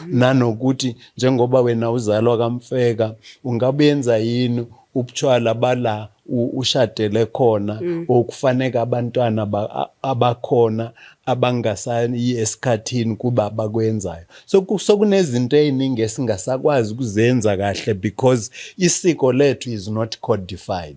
Nanokuthi njengoba wena uzalwa kaMfeka, ungabenza yini ubutshwala bala ushadele khona, okufaneka abantwana abakhona abangasayi esikhathini kuba bakwenzayo? So sokunezinto ey'ningi esingasakwazi ukuzenza kahle because isiko lethu is not codified.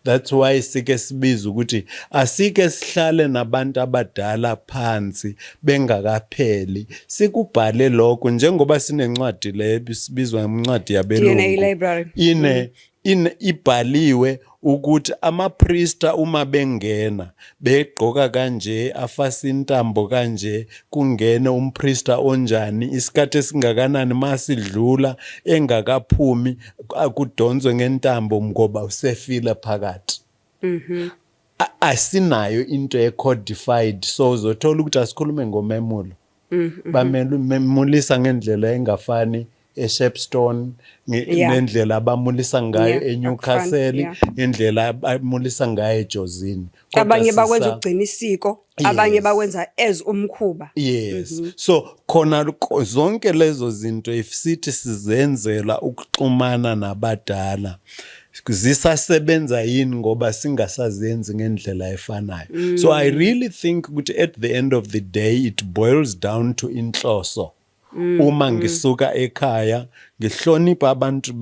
That's why sike sibiza ukuthi asike sihlale nabantu abadala phansi bengakapheli, sikubhale lokho, njengoba sinencwadi le sibizwa ngencwadi yabelungu. DNA library. Ine ibhaliwe ukuthi amapriesta uma bengena begqoka kanje, afase intambo kanje, kungene umpriesta onjani, isikhathi esingakanani masidlula engakaphumi akudonswe ngentambo ngoba usefile phakathi. Asinayo into e-codified, so uzothola ukuthi asikhulume ngomemulo, bamemulisa ngendlela engafani. eShepstone, nendlela abamulisa ngayo eNewcastle, akufani, yeah. indlela abamulisa ngayo eJozini. Kodwa Abanye bakwenza ukugcina isiko, abanye bakwenza as umkhuba. Yes. So khona zonke lezo zinto, if sithi sizenzela ukuxhumana nabadala, zisasebenza yini ngoba singasazenzi ngendlela efanayo? So I really think ukuthi at the end of the day it boils down to inhloso. Uma ngisuka ekhaya ngihlonipha abantu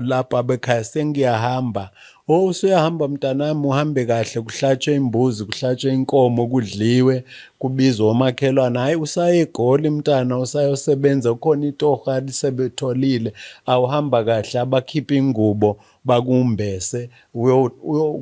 lapha abekhaya, sengiyahamba, "Oh, usuyahamba mntanami, uhambe kahle." Kuhlatshwe imbuzi, kuhlatshwe inkomo, kudliwe, kubizwe omakhelwane. "Hayi, usaye eGoli mntana, usayosebenza, kukhona itoho alisebetholile, awuhamba kahle." Abakhipha ingubo bakumbese,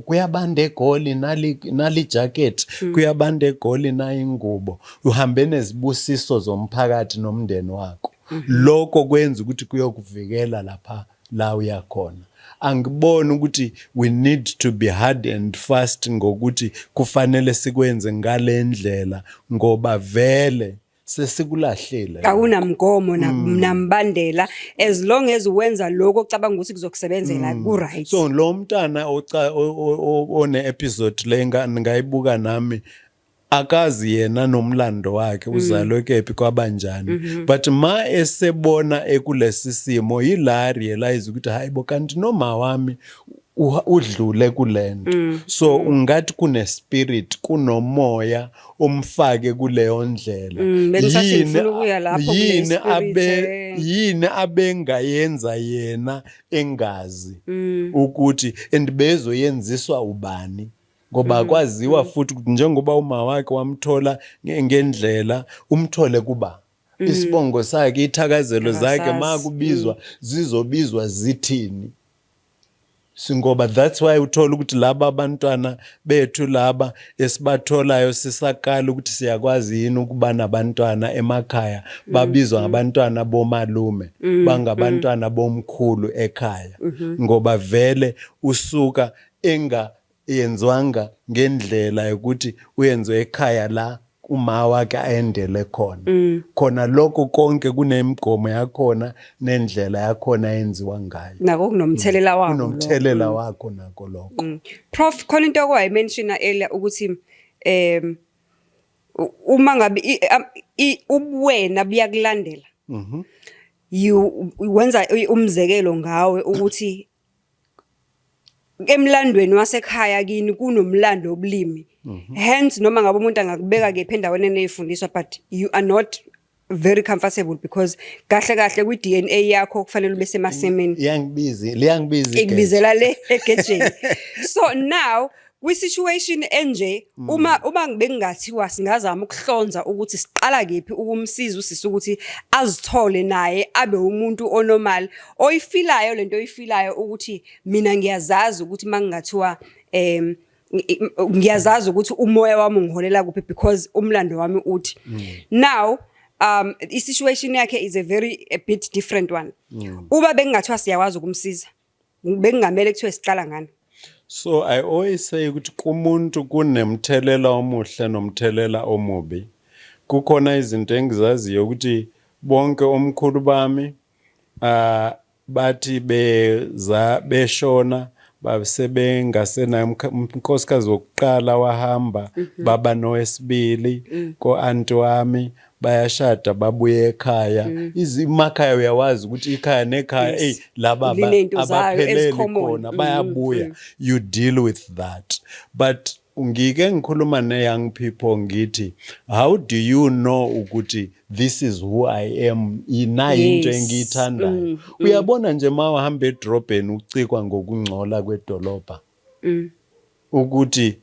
kuyabanda eGoli, nali nali jacket, kuyabanda eGoli, nayi ingubo. Uhambe nezibusiso zomphakathi nomndeni wakho. Lokho kwenza ukuthi kuyokuvikela lapha la uyakhona. Angiboni ukuthi we need to be hard and fast ngokuthi kufanele sikwenze ngale ndlela, ngoba vele sesikulahlile. Awunamgomo nambandela, as long as wenza lokho ocabanga ukuthi kuzokusebenzela, ku-right. So lo mntana one episode le ngayibuka nami, akazi yena nomlando wakhe, uzalwe kephi, kwabanjani, but ma esebona ekulesi simo yila realize ukuthi, hayibo, kanti noma wami udlule kulento. So ungathi kune spirit, kunomoya umfake kuleyo ndlela. Bengisathi ngifuna ukuya lapho kule Yini spirit, abe yini abengayenza yena engazi ukuthi and bezoyenziswa ubani, ngoba kwaziwa futhi ukuthi njengoba uma wakhe wamthola ngendlela umthole kuba isibongo sakhe, ithakazelo zakhe, Akasazi. Makubizwa zizobizwa zithini? Singoba that's why uthola ukuthi laba abantwana bethu laba esibatholayo, sisakala ukuthi siyakwazi yini ukuba nabantwana emakhaya, babizwa ngabantwana bomalume, bangabantwana bomkhulu ekhaya, ngoba vele usuka enga yenzwanga ngendlela yokuthi uyenziwe ekhaya la uma wakhe ayendele khona. Khona lokho konke kunemigomo yakhona nendlela yakhona yenziwa ngayo. Nako kunomthelela wakho lokho. Kunomthelela wakho nako lokho. Prof, khona into okwayi-mentiona earlier ukuthi uma ngabe ubuwena buyakulandela. You wenza umzekelo ngawe ukuthi emlandweni wasekhaya kini kunomlando wobulimi. Hence noma ngabe umuntu angakubeka kephi endaweni eneyifundiswa, but you are not very comfortable because kahle kahle kwi DNA yakho kufanele ube semasimini. Iyangibiza, liyangibiza igeja. Ikubizela le egejeni. So now kwi-situation enje, uma bengingathiwa singazama ukuhlonza ukuthi siqala kephi ukumsiza usisi ukuthi azithole naye abe umuntu o-normal oyifilayo lento oyifilayo, ukuthi mina ngiyazazi ukuthi mangingathiwa ngiyazazi ukuthi umoya wami ungiholela kuphi because umlando wami uthi. Now i-situation yakhe is a very a bit different one. Uba bengingathiwa siyakwazi ukumsiza, bekungamele kuthiwe siqala ngani? So I always say ukuthi kumuntu kunemthelela omuhle nomthelela omubi. Kukhona izinto engizaziyo ukuthi bonke omkhulu bami bathi beza beshona basebengasenayo unkosikazi wokuqala, wahamba, baba nowesibili ko-anti wami, bayashada, babuye ekhaya. Emakhaya uyawazi ukuthi ikhaya nekhaya, ey, laba Linento zayo abapheleli ezi-common. khona, bayabuya, you deal with that. But ngike ngikhuluma ne-young people ngithi, how do you know ukuthi this is who I am, inayi into engiyithandayo? Uyabona nje uma uhamba edrobheni ucikwa ngokungcola kwedolobha ukuthi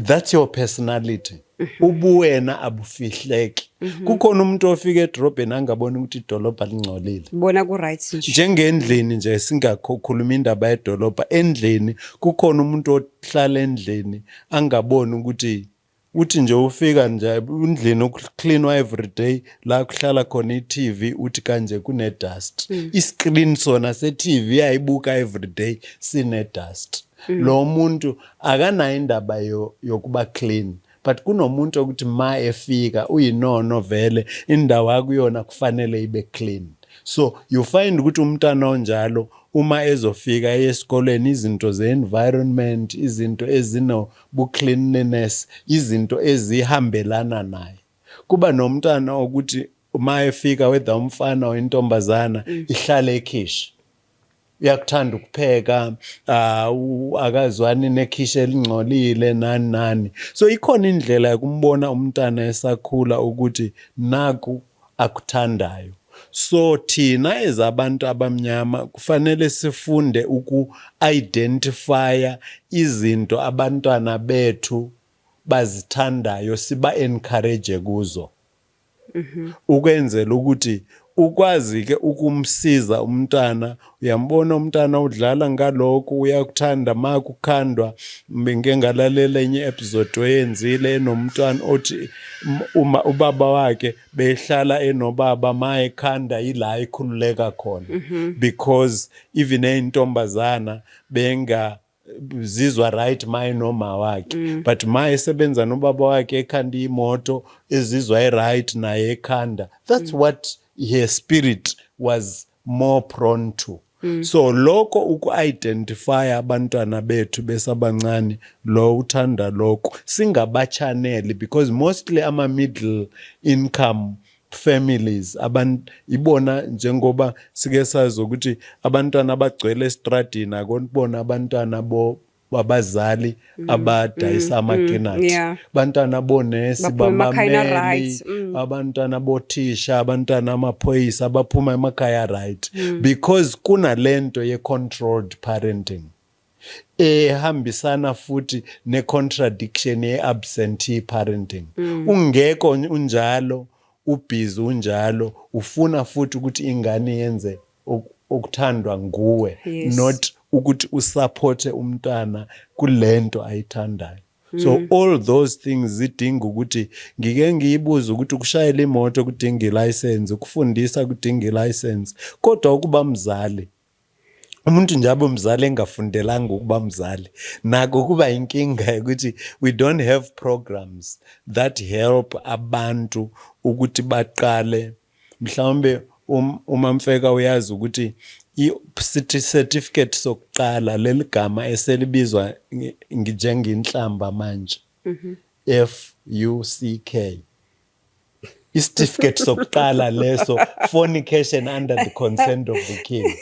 that's your personality, ubuwena abufihleki. Kukhona umuntu ofika edrobheni angaboni ukuthi idolobha lingcolile. Bona ku-right nje. Njengendlini nje, singakhuluma indaba yedolobha, endlini kukhona umuntu ohlala endlini angaboni ukuthi, uthi nje ufika nje endlini ukuklinwa every day, la kuhlala khona i-TV, uthi kanje kune-dust, i-screen sona se-TV ayibuka every day sine-dust. Lo muntu akanayo indaba yokuba clean. But kunomuntu okuthi ma efika uyinono, vele indawo akuyona kufanele ibe clean. So you find ukuthi umntana onjalo uma ezofika esikoleni, izinto ze-environment, izinto ezinobu-cleanliness, izinto ezihambelana naye. Kuba nomntana okuthi uma efika, whether umfana or intombazana, ihlale ekhishi, uyakuthanda ukupheka, akazwani nekhishi elingcolile, nani nani. So ikhona indlela yokumbona umntana esakhula ukuthi naku akuthandayo. So thina ezabantu abamnyama kufanele sifunde uku-identifya izinto abantwana bethu bazithandayo, siba-encourage kuzo, ukwenzela ukuthi ukwazi ke ukumsiza umntana. Uyambona umntana udlala ngalokhu, uyakuthanda makukhandwa. Ngike ngalalela enye episode oyenzile enomntwana othi uma ubaba wakhe behlala enobaba, ma ekhanda ila ekhululeka khona, because even eyintombazana benga zizwa right ma enoma wakhe, but ma esebenza nobaba wakhe ekhanda imoto, ezizwa e-right naye ekhanda. That's what her spirit was more prone to. So lokho uku-identify abantwana bethu besabancane, lo uthanda lokho, singabachaneli, because mostly ama-middle income families abantu ibona, njengoba sike sazi ukuthi abantwana abagcwele estradini akonibona abantwana bo babazali abadayisa amakinati, abantwana bonesi, Baphuma emakhayeni bamameli, a-right. Abantwana bothisha, abantwana amaphoyisa, abaphuma emakhaya right, because kunalento ye-controlled parenting ehambisana futhi ne-contradiction ye-absentee parenting. Ungekho unjalo, ubhizi unjalo, ufuna futhi ukuthi ingane yenze okuthandwa nguwe, not ukuthi usupporte umntana kulento ayithandayo. So all those things zidinga ukuthi ngike ngiyibuze ukuthi ukushayela imoto kudinga ilicense, ukufundisa kudinga ilicense, kodwa ukuba mzali, umuntu nje abe umzali engafundelanga ukuba mzali, nako kuba inkinga ukuthi we don't have programs that help abantu ukuthi baqale. Mhlawumbe uma mfeka uyazi ukuthi i-certificate sokuqala, leli gama eselibizwa njengenhlamba manje, FUCK, isitifiketi sokuqala leso, fornication under the consent of the king,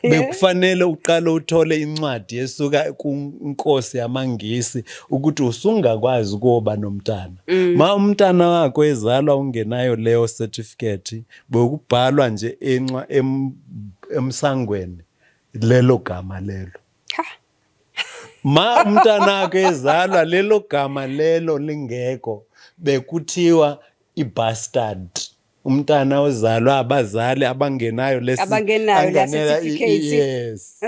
bekufanele uqale uthole incwadi esuka kunkosi yamaNgisi ukuthi usungakwazi ukuba nomntana. Ma umntana wakho ezalwa ungenayo leyo certificate, bekubhalwa nje emsangweni lelo gama lelo. Ha. Ma umntana wakho ezalwa lelo gama lelo lingekho, bekuthiwa ibastard, umntana ozalwa abazali abangenayo lesi Abangenayo la certificate. Yes,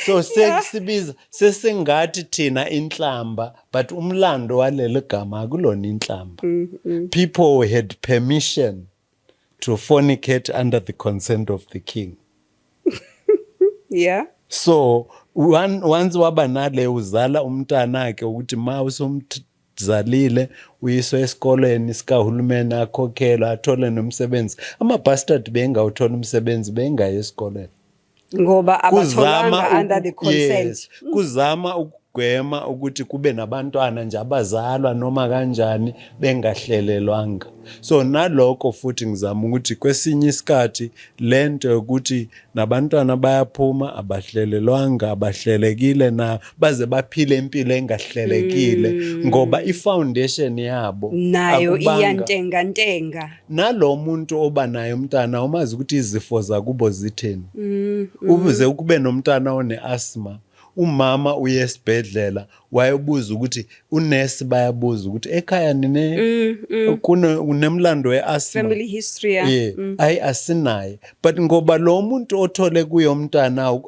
so sesibiza sesingathi thina inhlamba, but umlando waleli gama akulona inhlamba. People had permission to fornicate under the consent of the king. So once waba nale, uzala umntana ke, ukuthi ma usumzalile uyiswe esikoleni sikahulumeni, akhokhelwe, athole nomsebenzi. Ama-bastard bengawuthola umsebenzi, bengayi esikoleni. Ngoba abatholanga under the consent. Yes, kuzama ukugwema ukuthi kube nabantwana nje abazalwa noma kanjani bengahlelelwanga. So nalokho futhi ngizama ukuthi kwesinye isikhathi lento yokuthi nabantwana bayaphuma abahlelelwanga, abahlelekile, na baze baphile impilo engahlelekile, ngoba i-foundation yabo nayo akubanga iyantengantenga. Nalo muntu oba naye umntana umazi ukuthi izifo zakubo zitheni, ukuze kube nomntana one-asthma, umama uye esibhedlela wayebuza ukuthi unesi, bayabuza ukuthi ekhaya nine kunemlando we-asthma? Family history, yeah. Yeah, ayi, asinaye, but ngoba lo muntu othole kuyo umntana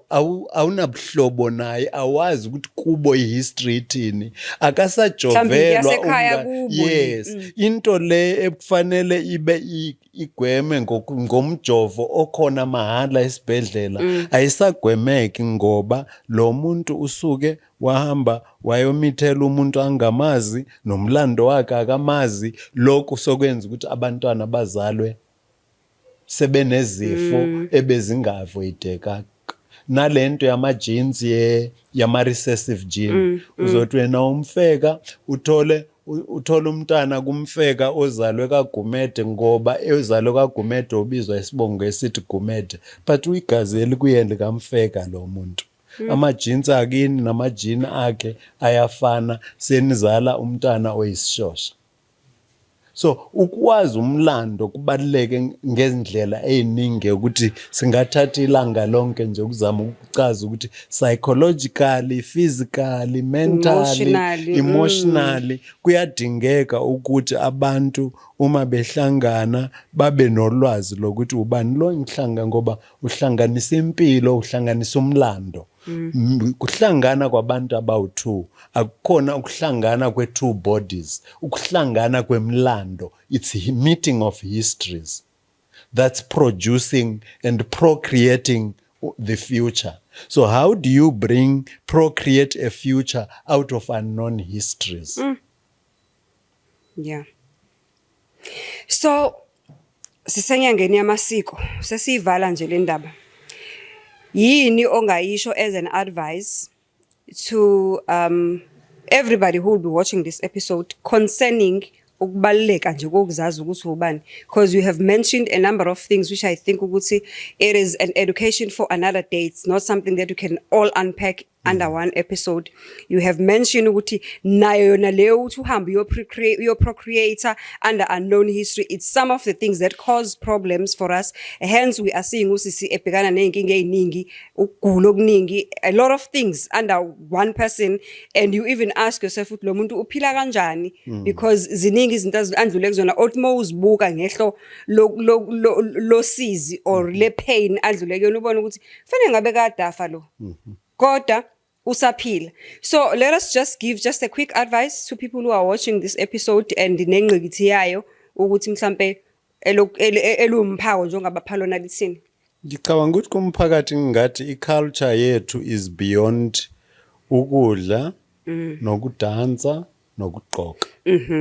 awunabuhlobo naye, awazi ukuthi kubo ihistory ithini, Mhlawumbe akasajovelwa yasekhaya kubo. Yes, into le ekufanele ibe igweme ngomjovo okhona mahhala esibhedlela ayisagwemeki, ngoba lo muntu usuke wahamba wayomithela umuntu angamazi, nomlando wakhe akamazi. Lokhu sokwenza ukuthi abantwana bazalwe. Sebenezifo ebezinga-avoideka nalento yama-genes, yama-recessive gene. Uzothi wena umfeka uthole umntana kumfeka ozalwe kaGumede, ngoba ezalwe kaGumede ubizwa isibongo esithi Gumede, but uyigazi elikuyena likamfeka lo muntu. Ama-genes akini nama-gene akhe ayafana, senizala umntana oyisishosha. So ukwazi umlando kubaluleke ngezindlela ey'ningi, ukuthi singathatha ilanga lonke nje ukuzama ukuchaza ukuthi psychologically, physically, mentally, emotionally, emotionally kuyadingeka ukuthi abantu uma behlangana babe nolwazi lokuthi ubani lo ngihlanga, ngoba uhlanganisa impilo, uhlanganisa umlando. Kuhlangana kwabantu abawu-two akukhona ukuhlangana kwe-two bodies, ukuhlangana kwemlando. It's a meeting of histories that's producing and procreating the future. So how do you bring procreate a future out of unknown histories? Yeah. So sisenyangeni yamasiko, sesiyivala nje le ndaba. Yini ongayisho as an advice to everybody who will be watching this episode concerning ukubaluleka nje kokuzazi ukuthi ubani? Because you have mentioned a number of things which I think ukuthi it is an education for another day. It's not something that you can all unpack under one episode. You have mentioned ukuthi nayo yona leyo ukuthi uhambe uyo-procreate under unknown history, it's some of the things that cause problems for us. Hence we are seeing usisi ebhekana ney'nkinga ey'ningi, ukugula okuningi, a lot of things under one person, and you even ask yourself ukuthi lo muntu uphila kanjani, because ziningi izinto andlule kuzona, othi uma uzibuka ngehlo losizi or le pain adlule kuyona, ubone ukuthi fanele ngabe kadafa lo, kodwa usaphila. So let us just give just a quick advice to people who are watching this episode and nengqikithi yayo ukuthi mhlambe elumphako njengabapha lona lithini. Ngicabanga ukuthi kumphakathi ngingathi i-culture yethu is beyond ukudla nokudansa nokugqoka,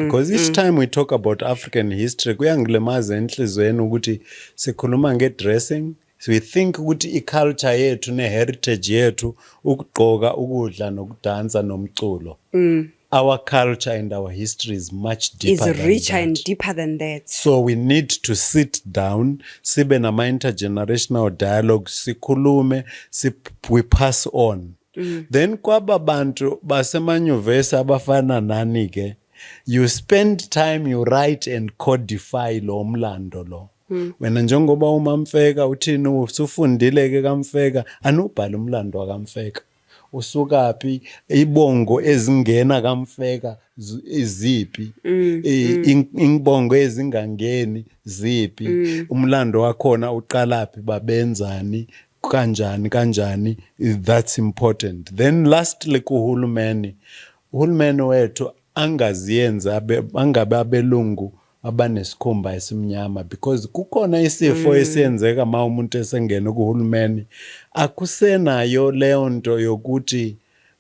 because each time we talk about African history kuyangilimaza enhliziyweni ukuthi sikhuluma nge-dressing. We think ukuthi i-culture yethu ne-heritage yethu ukugqoka, ukudla nokudansa nomculo. Our culture and our history is much is deeper than richer that. And deeper than that. So we need to sit down, sibe nama intergenerational dialogue, sikhulume, we pass on. Then kwaba bantu basemanyuvesi abafana nani ke, you spend time, you write and codify lo mlando lo. Wena njengoba uMamfeka uthini, usufundile ke kaMfeka, anubhala umlando wakaMfeka. Usukaphi, ibongo ezingena kaMfeka iziphi, imbongo ezingangeni ziphi, umlando wakhona uqalaphi, babenzani, kanjani kanjani. That's important. Then lastly, kuhulumeni, uhulumeni wethu angaziyenzi angabe abelungu abanesikhumba esimnyama, because kukhona isifo esiyenzeka ma umuntu esengena kuhulumeni, akusenayo leyo nto yokuthi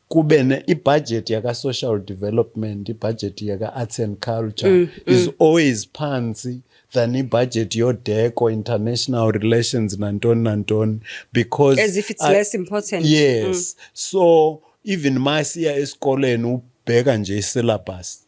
kube ne ibudget yaka social development, ibudget yaka arts and culture is always phansi than ibudget yoDeco, international relations, nantoni nantoni, because As if it's less important. Yes. So even masiya esikoleni, ubheka nje isyllabus,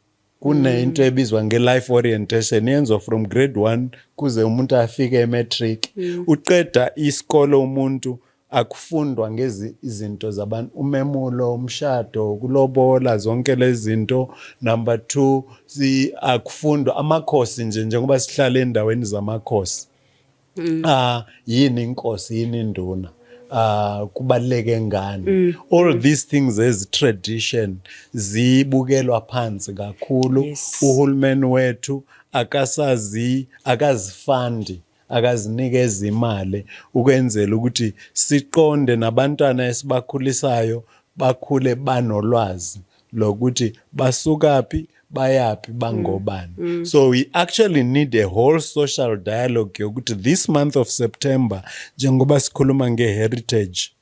kunento ebizwa nge-life orientation, yenziwa from grade 1 kuze umuntu afike ematric. Uqeda isikolo umuntu, akufundwa ngezi izinto zabantu, umemulo, umshado, kulobola, zonke lezi zinto. Number 2, si akufundwa amakhosi nje, njengoba sihlala endaweni zamakhosi. Yini inkosi, yini induna, kubaluleke ngani? All these things as tradition zibukelwa phansi kakhulu. Uhulumeni wethu akasazi, akazifandi, akazinikeza imali ukwenzela ukuthi siqonde nabantwana esibakhulisayo bakhule banolwazi lokuthi basukaphi, bayaphi, bangobani. So we actually need a whole social dialogue yokuthi this month of September, njengoba sikhuluma nge-heritage,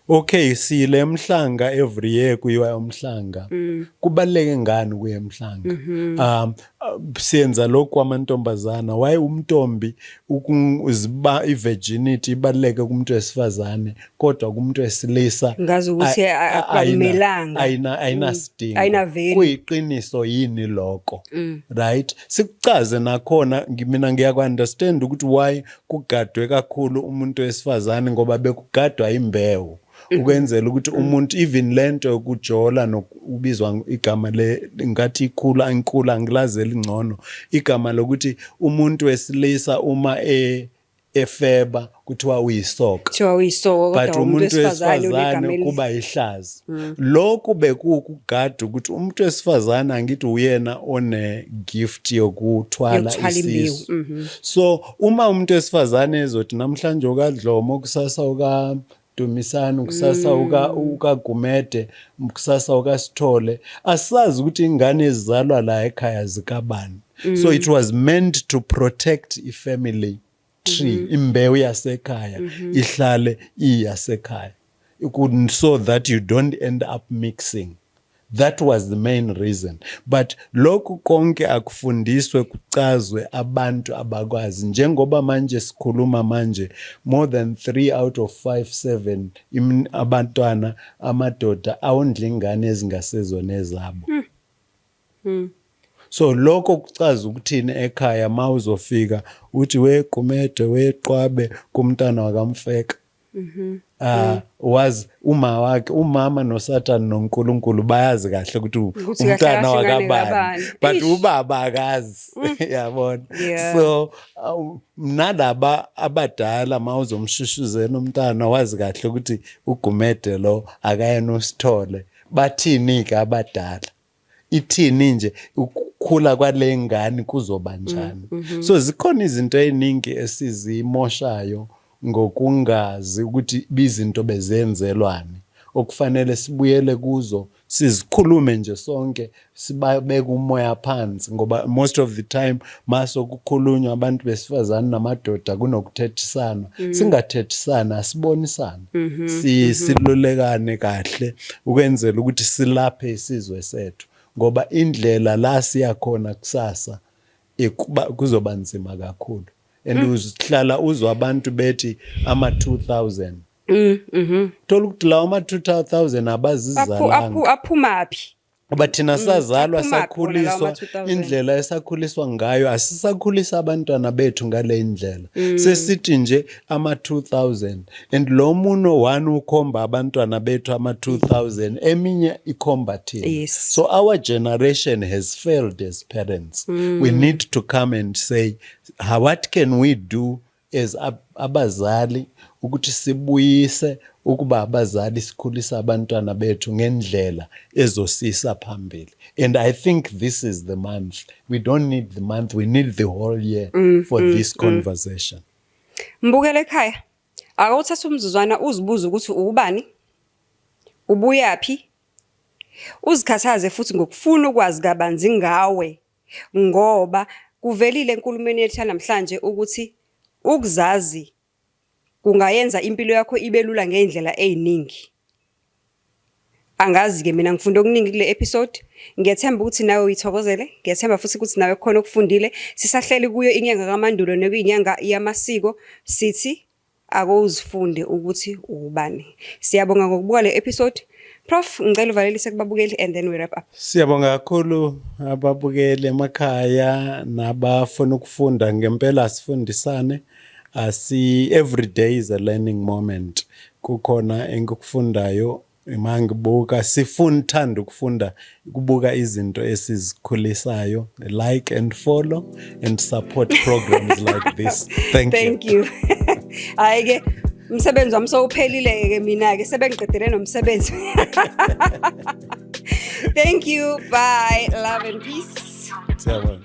okay, sile emhlanga every year, kuyiwa umhlanga, kubaluleke ngani ukuya emhlanga? um Siyenza lokhu kwamantombazana. Why umntombi ukuziba i-virginity ibaluleke kumuntu wesifazane, kodwa kumuntu wesilisa Ngazi ukuthi akumelanga. Ayinasidingo. Ayina-value. Kuyiqiniso yini lokho? Right, sikuchaze nakhona. Mina ngiyaku-understand ukuthi why kugadwe kakhulu umuntu wesifazane, ngoba bekugadwa imbewu ukwenzela ukuthi umuntu, even lento yokujola nokubizwa igama le ngathi ikhula inkula, angilazi elingcono igama lokuthi umuntu wesilisa uma efeba kuthiwa uyisoka. Kuthiwa uyisoka, But kodwa umuntu umuntu wesifazane unegama wesifazane kuba ihlazo. Lokhu bekuwukugada ukuthi umuntu wesifazane, angithi uyena one gift yokuthwala Yokuthwala imbewu, isisu. So uma umuntu wesifazane ezothi namhlanje okaDlomo, kusasa uka Dumisani, kusasa ukaGumede, kusasa ukaSithole, asazi ukuthi ingane ezizalwa la ekhaya zikabani. So it was meant to protect i-family tree, imbewu yasekhaya ihlale iyasekhaya, so that you don't end up mixing. That was the main reason. But lokhu konke akufundiswe, kucazwe, abantu abakwazi. Njengoba manje sikhuluma manje, more than 3 out of 5 7 abantwana amadoda awondla ingane ezingasezona ezabo. So lokho kuchaza ukuthini ekhaya mawuzofika uthi weGumede, weQwabe kumntana wakamfeka? Ah, wazi uma wakhe, umama noSathane noNkulunkulu bayazi kahle ukuthi Ukuthi kahle umntana kahle ingane wakabani, kabani. but Eish. ubaba akazi, yabona. So nalaba abadala, mawuzomshushuzela umntana, wazi kahle ukuthi uGumede lo akayena uSithole. Bathini ke abadala? Ithini nje ukukhula kwale ngane, kuzoba njani? So zikhona izinto eziningi esizimoshayo ngokungazi ukuthi bizinto bezenzelwani, okufanele sibuyele kuzo, sizikhulume nje sonke, sibabeke umoya phansi, ngoba most of the time maso kukhulunywa abantu besifazane namadoda kunokuthethisana. Singathethisana, asibonisane, silulekane kahle ukwenzela ukuthi silaphe isizwe sethu, ngoba indlela la siyakhona kusasa kuzoba nzima kakhulu. And uzihlala uzwa abantu bethi ama 2000, thola ukuthi lawo ama 2000 abazizalanga. Aphumaphi? Ngoba thina sazalwa, Aphumaphi wona lawo sakhuliswa ma-2000? indlela esakhuliswa ngayo, asisakhulisa abantwana bethu ngale ndlela. Sesithi nje ama 2000, and lo muno one ukhomba abantwana bethu ama 2000, eminye ikhomba thina. So our generation has failed as parents. We need to come and say, what can we do as abazali ukuthi sibuyise ukuba abazali, sikhulisa abantwana bethu ngendlela ezosisa phambili? And I think this is the month. We don't need the month, we need the whole year for this conversation. Mbukele ekhaya, akawuthatha umzuzwana uzibuze ukuthi ubani, ubuyaphi, uzikhathaze futhi ngokufuna ukwazi kabanzi ngawe, ngoba kuvelile enkulumeni yethu namhlanje ukuthi ukuzazi kungayenza impilo yakho ibe lula ngey'ndlela ey'ningi. Angazi-ke, mina ngifunde okuningi kule episode. Ngiyethemba ukuthi nawe uyithokozele. Ngiyethemba futhi ukuthi nawe khona okufundile. Sisahleli kuyo inyanga kaMandulo nekuyinyanga yamasiko. Sithi ake uzifunde ukuthi ubani. Siyabonga ngokubuka le episode. Prof, ngicela uvalelise kubabukeli and then we wrap up. Siyabonga kakhulu ababukeli emakhaya nabafuna ukufunda. Ngempela asifundisane. Asi every day is a learning moment. Kukhona engikufundayo uma ngibuka, sifuna thanda ukufunda, ukubuka izinto esizikhulisayo. Like and follow and support programs like this. Thank you. Thank you. Hayi ke, umsebenzi wami sowuphelile ke mina ke, sebengiqedele nomsebenzi. Thank you. Bye. Love and peace. Siyabonga.